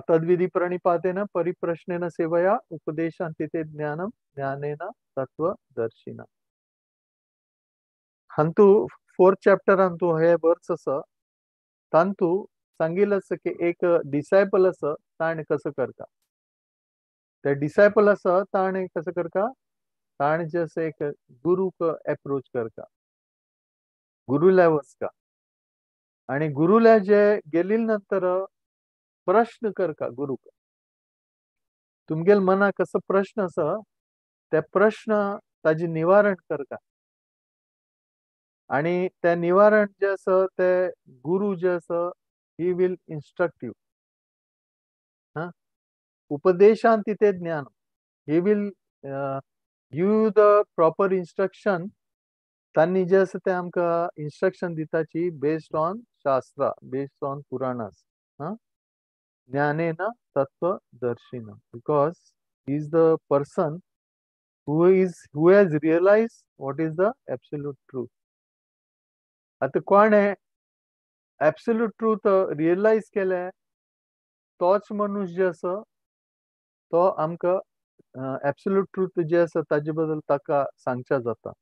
तद्विधी प्रणिपातेन परिप्रश्नेन सेवया उपदेशांति ते ज्ञानम ज्ञानेन तत्वदर्शिना. हांतू फोर्थ चॅप्टर हांतू हे वर्स आसा तांतू सांगिल्लें आसा की एक डिसायपल आसा ताणें कसो करता ते डिसायपल आसा ताणें कसो करता ताणें जे आसा एक गुरूक एप्रोच करता, गुरुल्या वचता आनी गुरुल्या जे गेली नंतर प्रश्न करता गुरूक. तुमगेल मनाक कसो प्रश्न आसा ते प्रश्न ताजे निवारण करता आनी ते निवारण जे आसा ते गुरू जे आसा he will instruct you. उपदेशांति ते ज्ञान, he will give you the proper instruction. तांणी जे आसा ते आमकां इन्स्ट्रक्शन दिताची बेस्ड ऑन शास्त्रा, बेस्ड ऑन पुराणास. ज्ञानेन तत्वदर्शिना, because he is the person who has realize what is the absolute truth. आतां कोणें एब्सोल्यूट ट्रूथ रियलायज केलें तोच मनुष्य जे आसा तो आमकां एब्सोल्यूट ट्रूथ जे आसा ताजे बद्दल ताका सांगच्या जाता.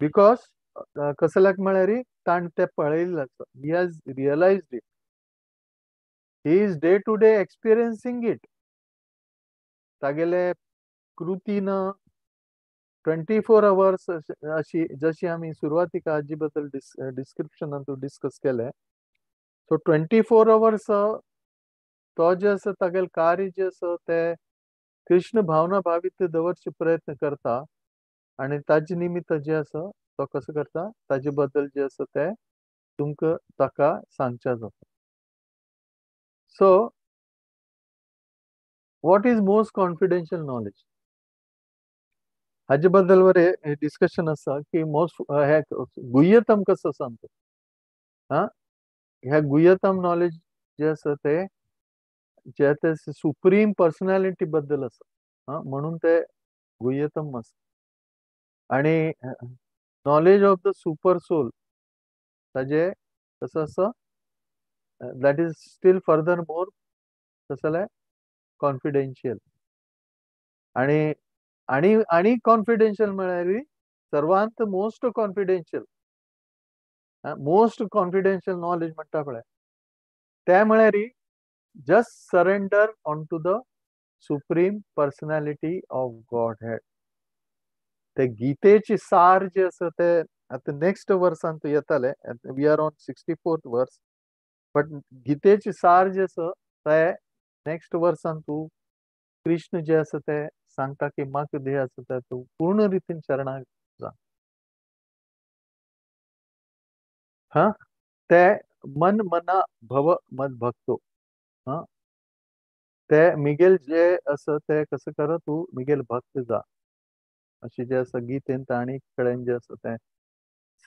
Because कसल्याक म्हळ्यार ताणें तें पळयल्लें आसा, he has realised it, he is day to day experiencing it. तागेले कृतीन 24 अवर्स अशी जशी आमी सुरवातीक हाजे बद्दल डिस्क्रिप्शनान डिस्कस केलें. सो 24 अवर्स तो जे आसा तागेलें कार्य जे आसा ते कृष्ण भावना भावित दवरचे प्रयत्न करता आनी ताजे निमित्त जे आसा तो कसो करता ताजे बद्दल जे आसा ते तुमकां ताका सांगचें जाता. So what is most confidential knowledge हाजे बद्दल बरें डिस्कशन आसा की मोस्ट हे गुह्यतम कसो सांगता. हा, ह्या गुह्यतम नॉलेज जे आसा ते जे ते सुप्रीम पर्सनॅलिटी बद्दल आसा. हा, म्हणून ते गुह्यतम आसा. आनी knowledge of the super soul ताजे कसो आसा that is still further more कसं जाल्यार कॉन्फिडेन्शियल. आनी आनी आनी कॉन्फिडेन्शियल म्हळ्यार सर्वांत most confidential, most confidential knowledge म्हणटा पळय ते म्हळ्यार just surrender on to the supreme personality of Godhead. ते गीतेची सार जे आसा ते आतां नेक्स्ट वर्सान येताले, we are on 64th verse, but गीतेची सार जे आसा ते नेक्स्ट वर्सान तूं कृष्ण जे आसा ते सांगता की म्हाका जे आसा ते तूं पूर्ण रितीन शरणागत जा. हा, ते मन मना भव मद भक्तो. हा, ते मिगेल जे आसा ते कसं कर तूं मिगेल भक्त जा अशें जे आसा गीतेन आनी कडेन जे आसा ते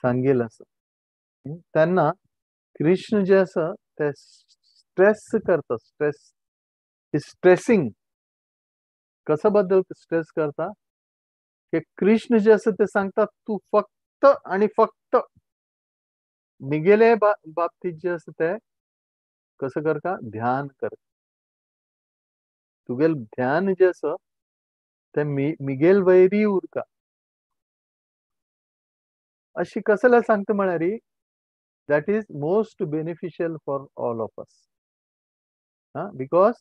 सांगेल आसा. तेन्ना कृष्ण जे आसा ते स्ट्रेस करता, स्ट्रेस स्ट्रेसिंग कसो बद्दल स्ट्रेस करता की कृष्ण जे आसा ते सांगता तूं फक्त आनी फक्त मिगेले बाबतीत जे आसा ते कसं करता ध्यान कर, तुगेल ध्यान जे आसा ते मिगेल वैरी उरका. अशी कसल्या सांगता म्हळ्यार that is most beneficial for all of us, because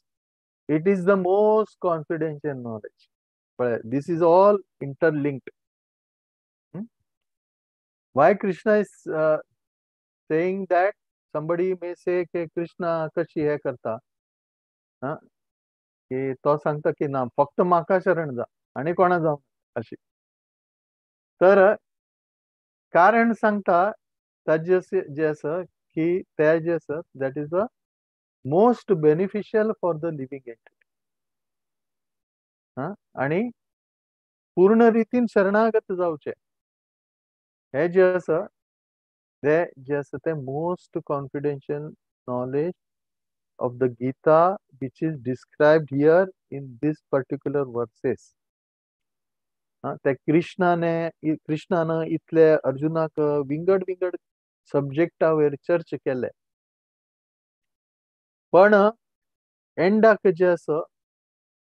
it is the most confidential knowledge. This is all interlinked. Why Krishna is saying that? Somebody may say की कृष्णा कशी हे करता की तो सांगता की ना फक्त म्हाका शरण जा आनी कोणा जावं अशी. तर कारण सांगता ताजे जे आसा की ते जे आसा that is the most beneficial for the living entity. आनी पूर्ण रितीन शरणागत जावचे हे जे आसा ते जे आसा ते most confidential knowledge of the Gita which is described here in this particular verses. ते कृष्णाने कृष्णान इतले अर्जुनाक विंगड विंगड सब्जेक्टा वयर चर्च केले, पण एंडाक जे आसा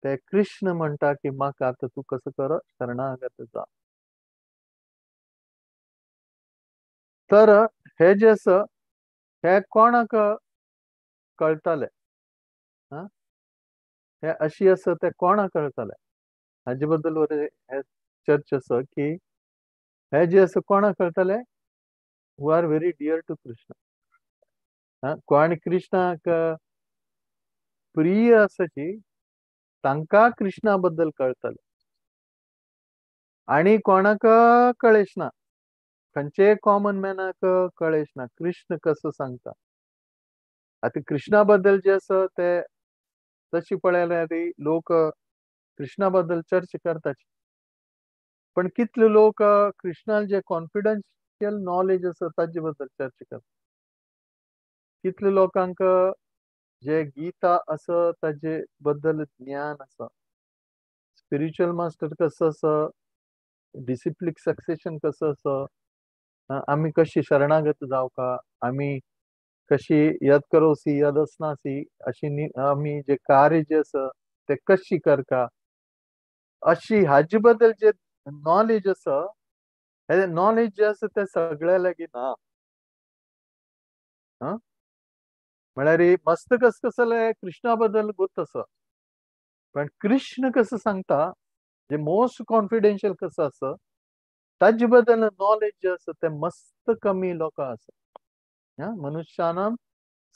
ते कृष्ण म्हणटा की म्हाका आतां तूं कसो कर शरणागत जा. तर हे जे आसा हे कोणाक कळटाले, हे अशी आसा ते कोणाक कळटाले हाजे बद्दल हे चर्च आसा की हे जे आसा कोणाक कळटाले who are very dear to Krishna. कोण कृष्णाक प्रिय आसा तांकां कृष्णा बद्दल कळटाले आनी कोणाक कळेच ना, खंयचे कॉमन मॅनाक कळेच ना कृष्ण कसो सांगता. आतां कृष्णा बद्दल जे आसा ते तशी पळयल्यार लोक कृष्णा बद्दल चर्च करतात, पण कितले लोक कृष्णाल जे कॉन्फिडन्शियल नॉलेज आसा ताजे बद्दल चर्च करतात, कितले लोकांक जे गीता आसा ताजे बद्दल ज्ञान आसा, स्पिरिच्युअल मास्टर कसो आसा, डिसिप्लिक सक्सेशन कसो आसा, आमी कशी शरणागत जावका, आमी कशी यद करोसी यद असनासी अशी आमी जे कार्य जे आसा ते कशी करका, अशी हाजे बद्दल जे नॉलेज आसा हे नॉलेज जे आसा ते सगळ्या लागीं ना. म्हळ्यार मस्त कस कसले कृष्णा बद्दल गोत आसा, पण कृष्ण कसं सांगता जे मोस्ट कॉन्फिडेन्शियल कसं आसा ताजे बद्दल नॉलेज जे आसा तें मस्त कमी लोकां आसा. मनुष्यानां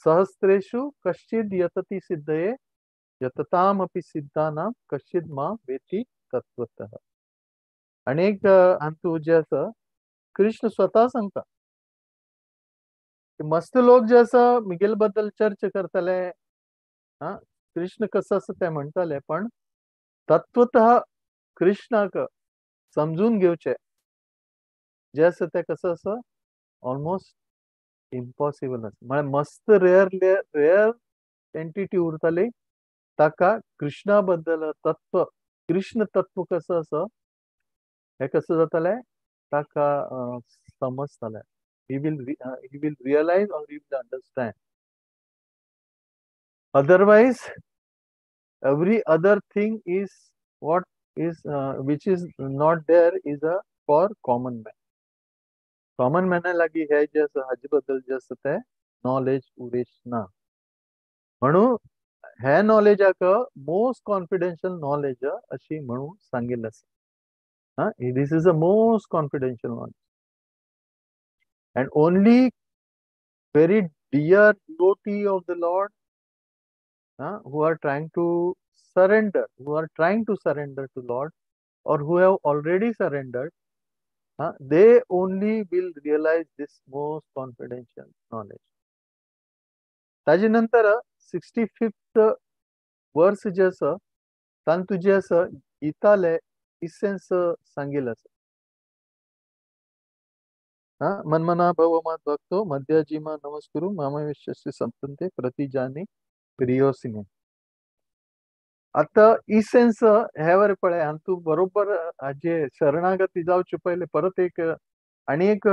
सहस्रेषु कश्चिद यतति सिद्धये यततामपि सिद्धानां कश्चिद मा वेति तत्त्वतः. आनी एक हातूंत जे आसा कृष्ण स्वता सांगता मस्त लोक जे आसा मिगेल बद्दल चर्चा करतले, कृष्ण कसो आसा ते म्हणटले, पण तत्वतः कृष्णाक समजून घेवचे जे आसा ते कसं आसा ऑलमोस्ट इम्पॉसिबल आसा. म्हळ्यार मस्त रेयर रेयर एंटिटी उरतली ताका कृष्णा बद्दल तत्व, कृष्ण तत्व कसं आसा हे कसं जातलें ताका समजतलें. He will realize or he will understand. Otherwise, every other thing is what is which is not there is a for common man. Common man लागी हे जे आसा हाजे बद्दल जे आसा ते नॉलेज उरेश ना. म्हणून हे नॉलेजाक मोस्ट कॉन्फिडेन्शियल नॉलेज अशी म्हणून सांगिल्लें आसा. This is a most confidential knowledge. And only very dear devotee of the Lord who are trying to surrender, who are trying to surrender to Lord or who have already surrendered, they only will realize this most confidential knowledge. ताजे नंतर 65th verse जे आसा तातूंत जे आसा गीताले इसेन्स सांगिल्लें आसा. मनमना भव मद भक्तो मध्याजीमा नमस्कुरु मामविश्वस्य संतन्ते प्रतिजाने प्रियोसिने. आता इसेन्स हे वर पळय हातूंत बरोबर हाजे शरणागती जावचे पयले परत एक आनी एक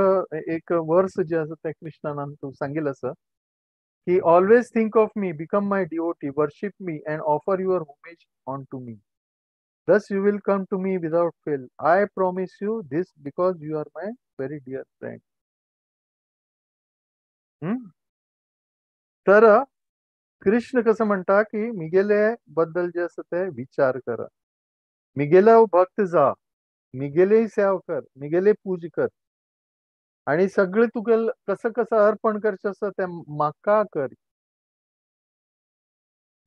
एक वर्स जे आसा ते कृष्णान आमकां सांगिल्लें आसा की always think of me, become my devotee, worship me and offer your homage on to me. Thus you will come to me without fail. I promise you this because you are my very dear friend. तर कृष्ण कसं म्हणता की मिगेले बद्दल जे आसा ते विचार करा, मिगेले भक्त जा, मिगेले सेवा कर, मिगेले पूज कर आणि सगळे तुगे कसं कसं अर्पण करचें आसा ते म्हाका कर.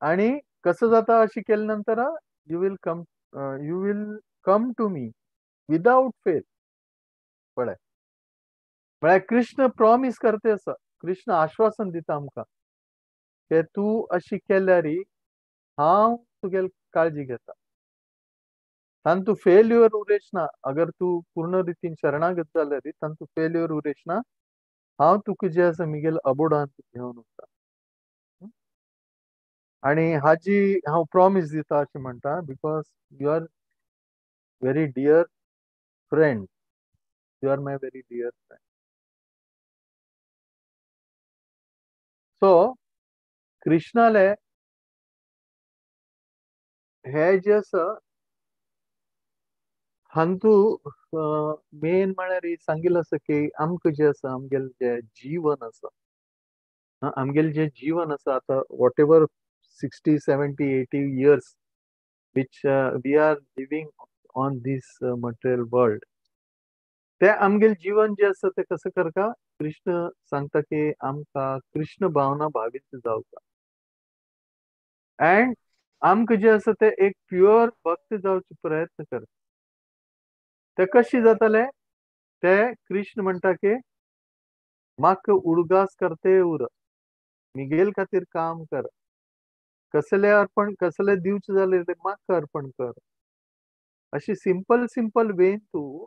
आणि कसं जाता अशी केल्या नंतर you will come to me without fail. पळय म्हळ्यार कृष्ण प्रॉमिस करते आसा, कृष्ण आश्वासन दिता आमकां की तूं अशी केल्यार हांव तुगेली काळजी घेता, तातूंत फेल्युअर उरेश ना. अगर तूं पूर्ण रितीन शरणागत जाल्यार तातूंत फेल्युअर उरेश ना, हांव तुका जे आसा मिगेल अबोडान घेवन वता आणि हाजी हांव प्रॉमिस दिता अशें म्हणटा because you are very dear friend, you are my very dear friend. So कृष्णाले हे जे आसा हातूंत मेन म्हळ्यार सांगिल्लें आसा की आमकां जें आसा आमगेलें जें जीवन आसा, आमगेलें जें जीवन आसा आतां whatever 60, 70, 80 years which we are living on this material world, ते आमगेलें जीवन जे आसा ते कसं करता कृष्ण सांगता की आमकां कृष्ण भावना भावीत जावचा अँड आमकां जे आसा ते एक प्युअर भक्त जावचे प्रयत्न करता. ते कशी जातले ते कृष्ण म्हणटा की म्हाका उडगास करते उर, मिगेल खातीर काम कर, कसले अर्पण कसले दिवचे जाल्यार ते म्हाका अर्पण कर. अशी सिंपल सिंपल वेन तूं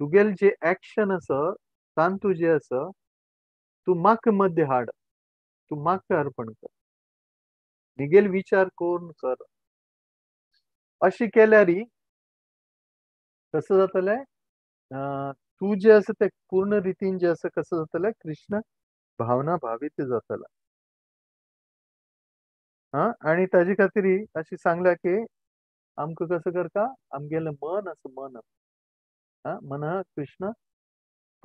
तुगेले जे एक्शन आसा तातूंत जे आसा तूं म्हाका मध्य हाड, तूं म्हाका अर्पण कर, मिगेल विचार करून कर. अशी केल्यार कसं जातलें तूं जे आसा ते पूर्ण रितीन जे आसा कसं जातलें कृष्ण भावना भावीत जातलें. आनी ताजे खातीर अशें सांगलां की आमकां कसं करता आमगेलें मन आसा मन, मन कृष्ण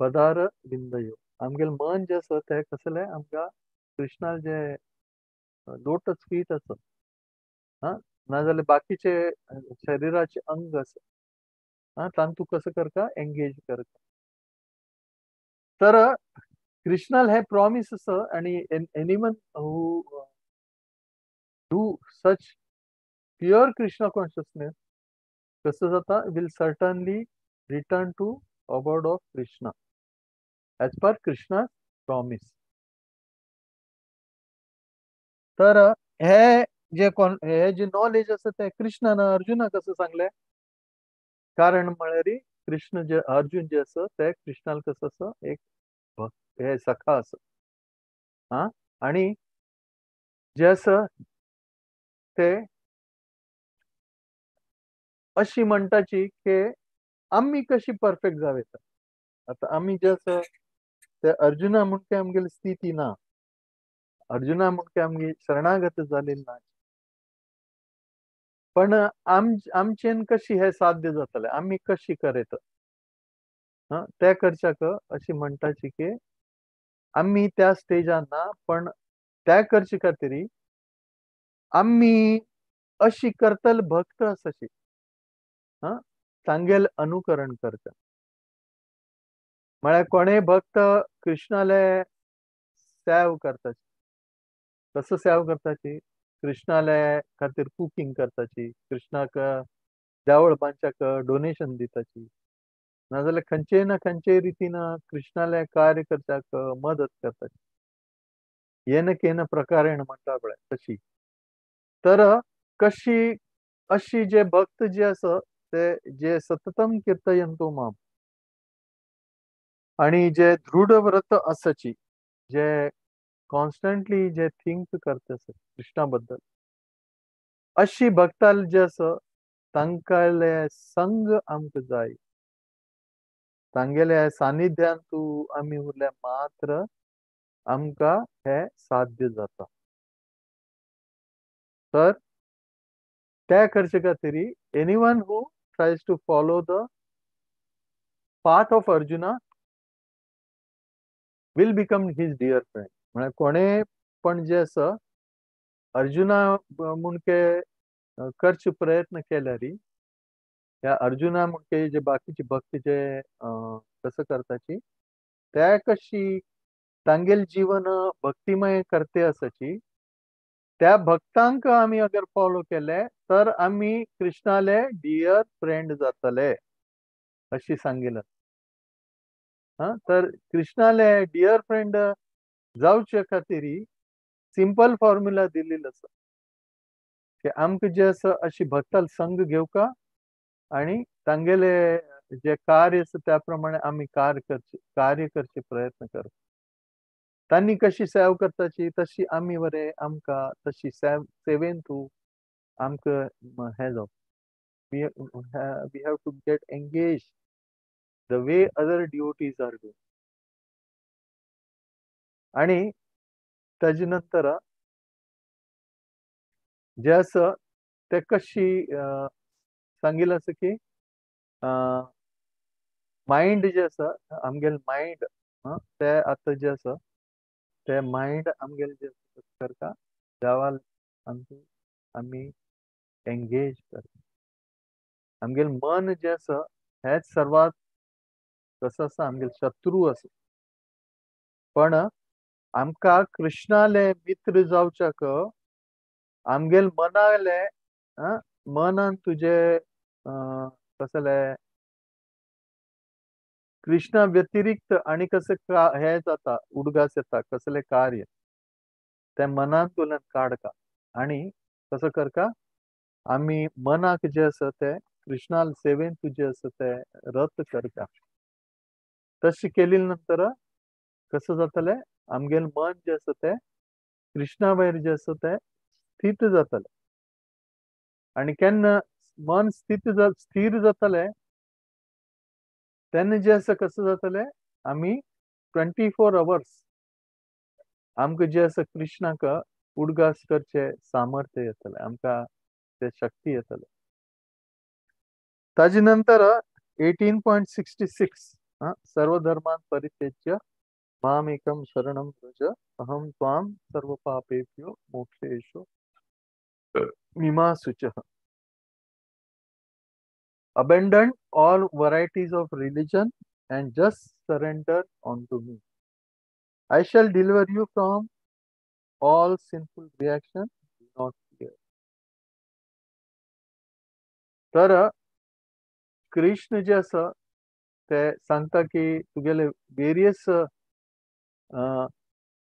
पदार विंदयो, आमगेलें मन जें आसा तें कसलें आमकां कृष्णा जे लोटस फीट आसा नाजाल्यार बाकीचे शरिराचे अंग आसा आं तांतू कसो करता एंगेज करता. तर कृष्णाल हे प्रॉमिस आसा आनी anyone who do such pure Krishna consciousness कसो जाता will certainly return to abode of Krishna as per Krishna promise. तर हे जे कोण हे जे नॉलेज आसा ते कृष्णान अर्जुनाक कसं सांगलें, कारण म्हळ्यार कृष्ण जे अर्जुन जे आसा ते कृष्णाल कसं आसा एक भक्त हे सखा आसा आं, आनी जे आसा ते अशी म्हणटाची की आमी कशी परफेक्ट जावं येता. आतां आमी जे आसा ते अर्जुना म्हूण काय आमगेली स्थिती ना, अर्जुना म्हूण काय आमगे शरणागत जालेली ना, पण आमचेन कशी हे साध्य जातलें, आमी कशी करयता ते करच्याक अशी म्हणटाची की आमी त्या स्टेजार ना, पण त्या करचे खातीर आमी अशी करतले भक्त आसाची आं तांगेल अनुकरण करता. म्हळ्यार कोणेय भक्त कृष्णाले सेव करताची, कसो सेव करताची, कृष्णाले खातीर कुकींग करताची, कृष्णाक देवळ बांदच्याक डोनेशन दिताची, नाजाल्यार खंयचेय ना खंयचेय रितीन कृष्णाले कार्य करच्याक मदत करताची, येन केन प्रकारेण म्हणटा पळय तशी. तर कशी अशी जे भक्त जे आसा ते जे सततम कीर्तयंतो माम आणि जे दृढ व्रत आसाची, जे कॉन्स्टंटली जे थिंक करता कृष्णा बद्दल, अशी भक्ताल जे आसा तांकाले संग आमकां जाय, तांगेले सानिध्यान तूं आमी उरल्या मात्र आमकां हे साध्य जाता. तर त्या करचे खातीर anyone who tries to follow the path of Arjuna will become his dear friend. म्हळ्यार कोणे पण जे आसा अर्जुना म्हणके करचे प्रयत्न केल्यार ह्या अर्जुना म्हणके जे बाकीची भक्ती जे कसं करताची त्या कशी तांगेल जीवन भक्तिमय करते आसाची त्या भक्तांक आमी अगर फॉलो केले तर आमी कृष्णाले डियर फ्रेंड जातले अशी सांगितलं. हां, तर कृष्णाले डियर फ्रेंड जावचे खातीर सिंपल फॉर्म्युला दिलेलो आसा की आमकां जे आसा अशी भक्ताल संग घेवका आनी तांगेले जे कार्य आसा त्या प्रमाणे आमी कार्य करचे प्रयत्न करप. तांणी कशी सेव करताची तशी आमी बरें आमकां तशी सेवेन तूं आमकां हें जावप. We have to get engage the way other devotees are doing. आणि ताजे नंतर जे आसा ते कशी सांगिल्लें आसा की मायंड जे आसा आमगेले मायंड ते आतां जे आसा ते मायंड आमगेले जे करता देवाल आमी एंगेज करता. आमगेले मन जे आसा हेच सर्वात कसो आसा आमगेले शत्रू आसा, पण आमकां कृष्णाले मित्र जावच्याक आमगेले मनाले मनान तुजे कसले कृष्णा व्यतिरिक्त आनी कशें हे जाता उडगास येता कसले कार्य ते मनांतल्यान काडका आनी कसो करका आमी मनाक जे आसा ते कृष्णाल सेवेन तुजे आसा ते रत करता. तशें केले नंतर कसं जातलें आमगेलें मन जें आसा तें कृष्णा वयर जें आसा तें स्थित जातलें आनी केन्ना मन स्थिर जातलें तेन्ना जें आसा कसं जातलें आमी 24 अवर्स आमकां जें आसा कृष्णाक उडगास करचें सामर्थ्य येतलें, आमकां ते शक्ती येतले. ताजे नंतर 18.66 सर्वधर्मान परित्यज्य मामेकं शरणं व्रज अहं त्वां सर्वपापेभ्यो मोक्षयिष्यामि. मिमा शुचः. Abandon all varieties of religion and just surrender unto me. I shall deliver you from all sinful reaction. Do not fear. तर कृष्ण जे आसा ते सांगता की तुगेले वेरियस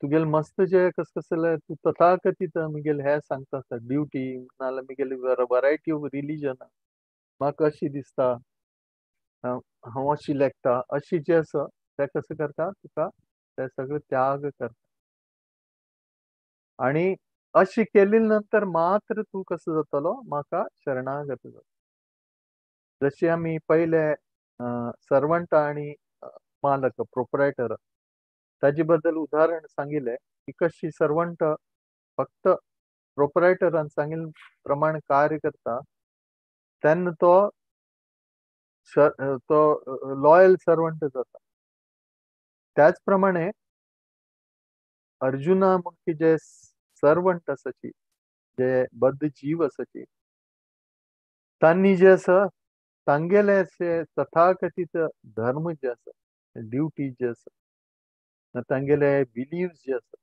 तुगेले मस्त जे कस कसले तूं तथाकथित मुगेले हे सांगता आसा ड्युटी नाजाल्यार मुगेली वरायटी ऑफ रिलीजन म्हाका अशी दिसता, हांव अशी लेखता, अशी जे आसा ते कसं करता तुका ते सगळे त्याग करता. आनी अशी केली नंतर मात्र तूं कसो जातलो म्हाका शरणागत जातलो. जशी आमी पयले सर्वंट आनी मालक प्रोपरायटर ताजे बद्दल उदाहरण सांगिल्लें की कशी सर्वंट फक्त प्रोपरायटरान सांगिल्ले प्रमाण कार्य करता तेन्ना तो तो लॉयल सर्वंट जाता. त्याच प्रमाणे अर्जुना म्हणपी जे सर्वंट आसाची जे बद्ध जीव आसाची तांणी जे आसा तांगेले अशे तथाकथीत धर्म जे आसा ड्युटी जे आसा तांगेले बिलीव्स जे आसा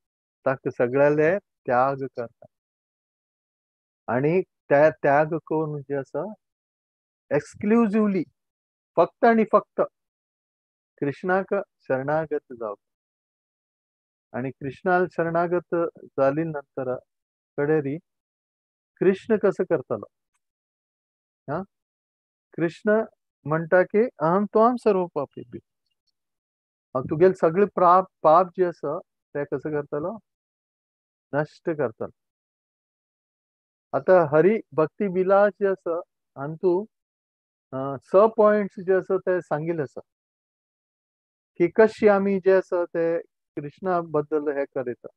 ताका सगळ्याले त्याग करता आनी त्या त्याग करून जे आसा एक्सक्लुझिवली फक्त आनी फक्त कृष्णाक शरणागत जावप. आनी कृष्णाक शरणागत जाली नंतर कडेरी कृष्ण कसो करतलो हा, कृष्ण म्हणटा की अहं त्वां सर्व पापेभ्यो, हांव तुगेले सगळे पाप जे आसा ते कसो करतलो नश्ट करतलो. आतां हरी भक्ती विलास जे आसा हातूंत 6 पॉयंट्स जे आसा ते सांगिल्ले आसा की कशी आमी जे आसा ते कृष्णा बद्दल हे करता.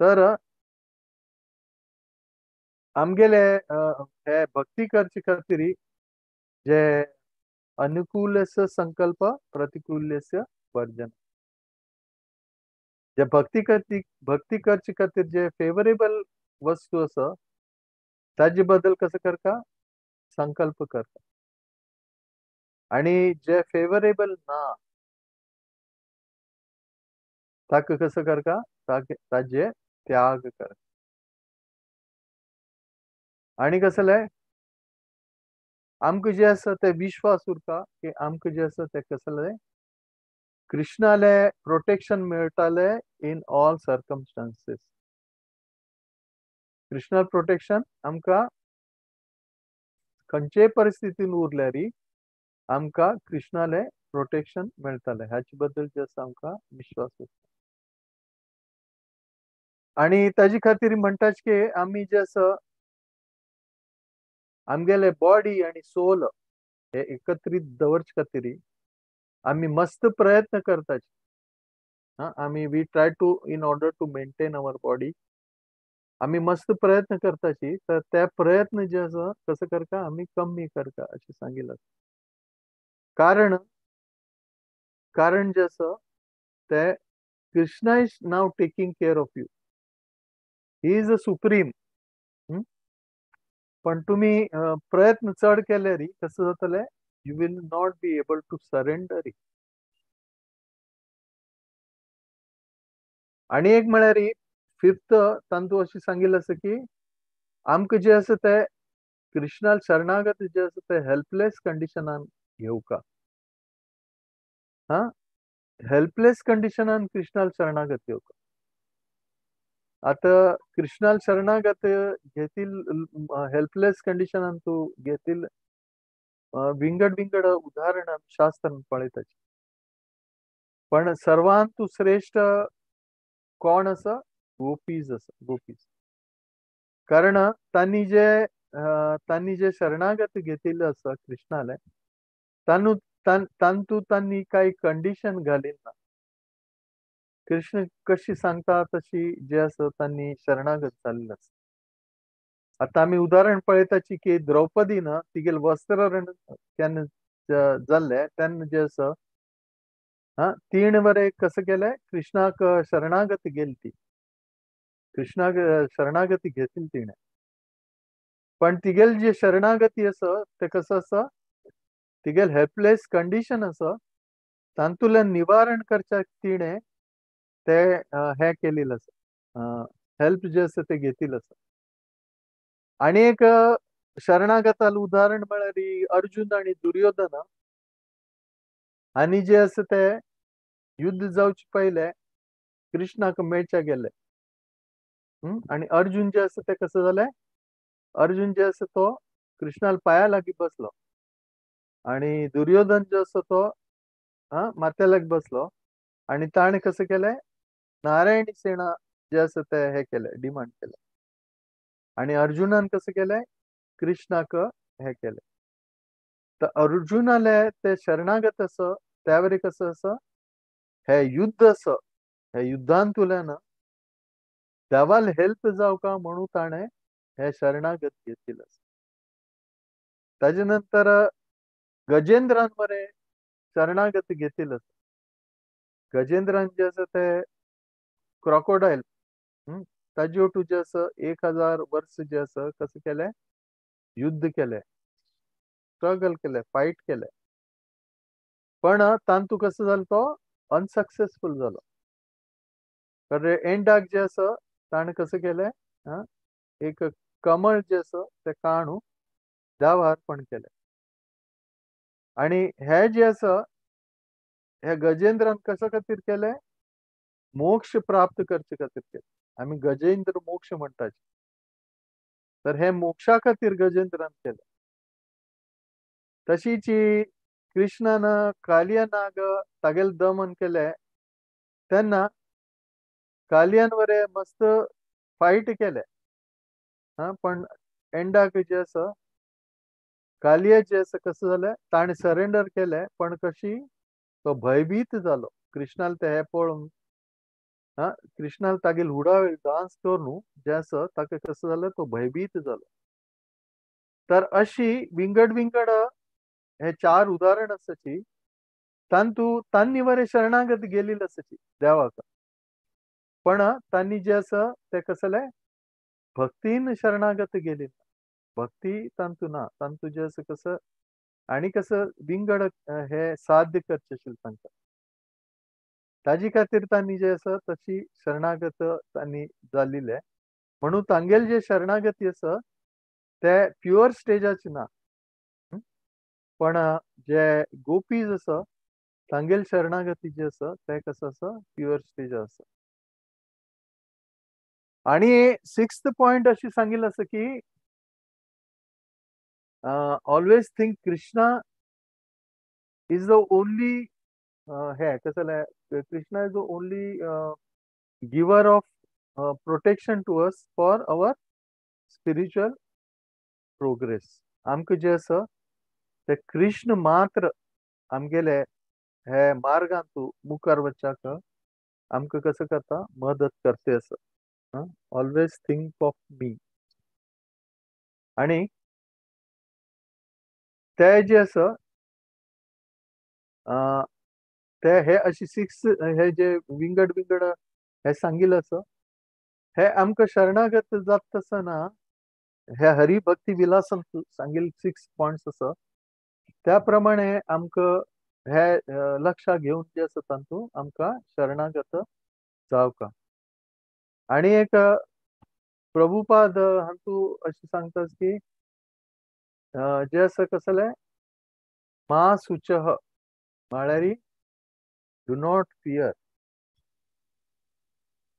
तर आमगेले हे भक्ती करचे खातीर जे अनुकूलस्य संकल्प प्रतिकूलस्य वर्जन, जे भक्ती करचे खातीर जे फेवरेबल वस्तू आसा ताजे बद्दल कसो करता संकल्प करता आनी जे फेवरेबल ना ताका कसो करता ताजे त्याग करता. आनी कसले आमकां जे आसा ते विश्वास उरता की आमकां जे आसा ते कसले कृष्णाले प्रोटेक्शन मेळटाले इन ऑल सर्कमस्टांसीस. कृष्णा प्रोटेक्शन आमकां खंयचेय परिस्थितीन उरल्यार आमकां कृष्णाले प्रोटेक्शन मेळटाले हाचे बद्दल जे आसा आमकां विश्वास उरता. आनी ताजे खातीर म्हणटाच की आमी जे आसा आमगेले बॉडी आनी सोल हे एकत्रीत दवरचे खातीर आमी मस्त प्रयत्न करतात. आमी we try to in order to maintain our body आमी मस्त प्रयत्न करताची तर त्या प्रयत्न जे आसा कसो करता आमी कमी करता अशें सांगिल्लें. कारण कारण जे आसा ते Krishna is now taking care of you, he is a supreme. पण तुमी प्रयत्न चड केल्यार कसं जातलें you will not be able to surrender it. आनी एक म्हळ्यार फिफ्थ तांतू अशें सांगिल्लें आसा की आमकां जें आसा तें कृष्णा शरणागत जें आसा तें हेल्पलेस कंडिशनान घेवका. हा, हेल्पलेस कंडिशनान कृष्णाल शरणागत घेवका. आतां कृष्णाल शरणागत घेतील हेल्पलेस कंडिशनान तूं घेतील विंगड विंगड उदाहरणां शास्त्रान पळयताची. पण सर्वांत तूं श्रेश्ठ कोण आसा गोपीज आसा गोपीज. कारण तांणी जे शरणागत घेतिल्लें आसा कृष्णाले तांतू तांणी कांय कंडिशन घालीना ना. कृष्ण कशी सांगता तशी जे आसा तांणी शरणागत जाल्लें आसा. आतां आमी उदाहरण पळयताची की द्रौपदीन तिगेलें वस्त्रहरण केन्ना जाल्लें तेन्ना जें आसा हा तीण बरें कसं केलें कृष्णाक शरणागत गेली ती. कृष्णाक शरणागती घेतली तिणे. पण तिगेल जे शरणागती आसा ते कसं आसा, तिगेल हेल्पलेस कंडिशन आसा, तातूंतल्यान निवारण करच्याक तिणे ते हे केलेलं आसा, हेल्प जे आसा ते घेतिल्लें आसा. आनी एक शरणागताल उदाहरण म्हळ्यार अर्जुन आनी दुर्योधन आनी जे आसा ते युद्ध जावचे पयले कृष्णाक मेळच्या गेले. आनी अर्जुन जे आसा ते कसं जालें, अर्जुन जे आसा तो कृष्णाल पाया लागीं बसलो आनी दुर्योधन जो आसा तो माथ्या लागीं बसलो आनी ताणें कसं केलें, नारायणी सेना जे आसा ते हे केले, डिमांड केले. आनी अर्जुनान कसं केलें, कृष्णाक हे केलें. तर अर्जुनाले ते शरणागत आसा त्यावरी कसं आसा, हे युद्ध आसा, हे युद्धांतल्यान देवाल हेल्प जावका म्हणून ताणें हे शरणागत घेतिल्लें आसा. ताजे नंतर गजेंद्रान मरे शरणागत घेतिल्लें आसा. गजेंद्रान जे आसा ते क्रॉकोडायल ताजे ओटू जे आसा 1000 वर्स जे आसा कसं केलें, युद्ध केलें, स्ट्रगल केलें, फायट केलें. पण तांतू कसं जालो, तो अनसक्सेसफूल जालो. कारण एंडाक जे आसा ताणें कसं केलें, एक कमळ जे आसा ते काणू देवा अर्पण केलें. आनी हे जे आसा हे गजेंद्रान कशा खातीर केलें, मोक्ष प्राप्त करचे खातीर केलें. आमी गजेंद्र मोक्ष म्हणटात, तर हे मोक्षा खातीर गजेंद्रान केलें. तशीच कृष्णान कालिया नाग तागेल दमन केलें तेन्ना कालियान वरे मस्त फायट केलें, पण एंडाक जे आसा कालिया जे आसा कसं जालें, ताणें सरेंडर केलें. पण कशी तो भयभीत जालो कृष्णाल ते हे पळोवन, कृष्णाल तागेल हुडावेळ डान्स करून जे आसा ताका कसं जालें, तो भयभीत जालो. तर अशी विंगड विंगड हे 4 उदाहरण आसाची, तांतू तांनी बरे शरणागत गेलेली आसाची देवाक, पण तांनी जे आसा ते कसले भक्तीन शरणागत गेली, भक्ती तांतू ना, तांतू जे आसा कसं आनी कसं विंगड हे साध्य करचें आशिल्लें तांकां, ताजे खातीर तांणी जे आसा तशी शरणागत तांणी जाल्लें. म्हणून तांगेल जे शरणागती आसा ते प्युअर स्टेजाचे ना, पण जे गोपीज आसा तांगेल शरणागती जे आसा ते कसं आसा प्युअर स्टेज आसा. आनी 6th point अशी सांगिल्लें आसा की always think Krishna is the only हे कसं Krishna is the only giver of protection to us for our spiritual progress. आमकां जे आसा ते कृष्ण मात्र आमगेले हे मार्गांतू मुखार वच्चाक आमकां कसं करता, मदत करते आसा. Always think of me. आनी ते जे आसा ते हे अशी 6 हे जे विंगड विंगड हे सांगिल्लें आसा, हे आमकां शरणागत जाता आसतना हे हरिभक्ती विलासन सांगिल्ले 6 पॉयंट्स आसा त्या प्रमाणे आमकां हे लक्षां घेवन जे आसा तातूंत आमकां शरणागत जावका. आनी एक प्रभुपाद हांतू अशें सांगता की जे आसा कसलें मा सुचह म्हळ्यार do not fear,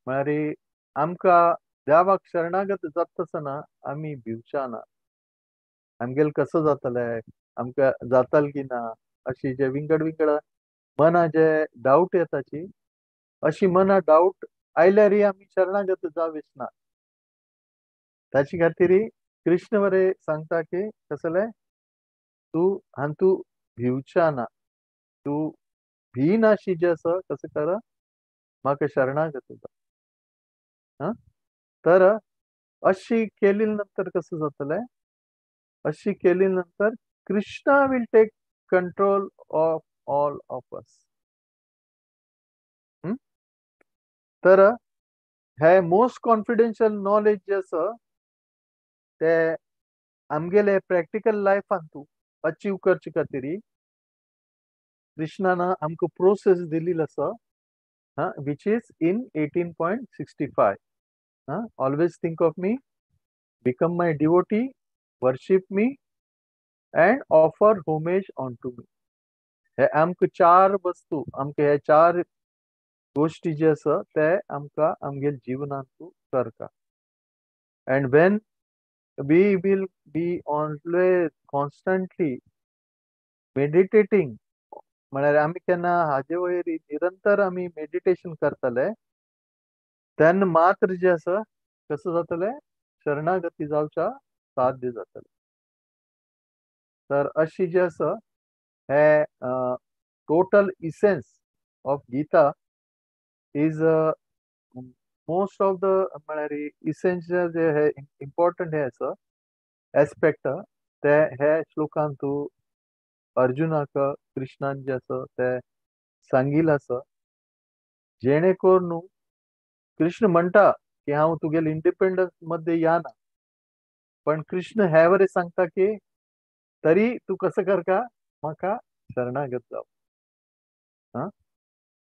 म्हळ्यार आमकां देवाक शरणागत जाता आसतना आमी भिवच्या ना, आमगेल कसं जातलें, आमकां जातलें की ना, अशी जे विंगड विंगड मना जे डावट येताची, अशी मना डावट आयल्यारय आमी शरणागत जावच ना. ताचे खातीर कृष्ण बरे सांगता की कसलें तूं हांतू भिवच्या ना, तूं भिनाशी जे आसा कसं कर म्हाका शरणागत जा. तर अशी केली नंतर कसं जातलें, अशी केली नंतर Krishna will take control of all of us. तर हे मोस्ट कॉन्फिडेन्शियल नॉलेज जे आसा ते आमगेले प्रॅक्टिकल लायफान तूं अचीव करचे खातीर कृष्णान आमकां प्रोसेस दिल्ली आसा, which is in 18.65. Always think of me, become my devotee, worship me and offer homage on to me. हे आमकां चार वस्तू, आमकां हे चार गोश्टी जे आसा ते आमकां आमगेले जिवनांतू करता. And when we will be always constantly meditating, म्हळ्यार आमी केन्ना हाजे वयर निरंतर आमी मेडिटेशन करतले तेन्ना मात्र जे आसा कसो जातले शरणागती जावच्या साध्य जातले. तर अशी जे आसा हे total essence of Gita is most of the म्हळ्यार इसेन्शियल जे हे इम्पॉर्टंट हे आसा एस्पेक्ट ते हे श्लोकांतू अर्जुनाक कृष्णान जे आसा ते सांगिल्लें आसा, जेणे करून कृष्ण म्हणटा की हांव तुगेले इंडिपेंडन्स मध्ये या ना, पण कृष्ण हे वरे सांगता की तरी तूं कसं करका म्हाका शरणागत जाव.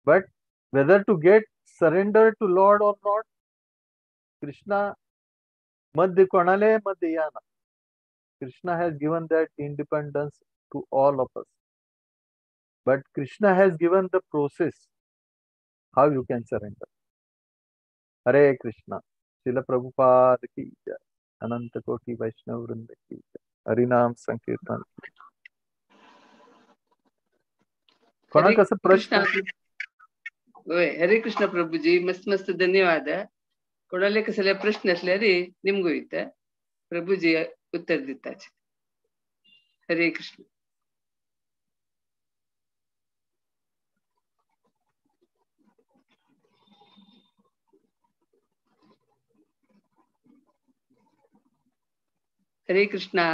But whether to get surrender to Lord or not, Krishna मध्ये कोणाले मध्ये या ना. Krishna has given that independence to all of us, but Krishna has given the process how you can surrender. Hare Krishna. Srila Prabhupada की जय, अनंत कोटि वैष्णव वृंद की जय, हरिनाम संकीर्तन. कोणाक असं प्रश्न? हरे कृष्ण प्रभुजी, मस्त मस्त धन्यवाद. कोणाले कसले प्रश्न असल्यार निमगो येता, प्रभुजी उत्तर दिताचे. हरे कृष्ण. हरे कृष्णा.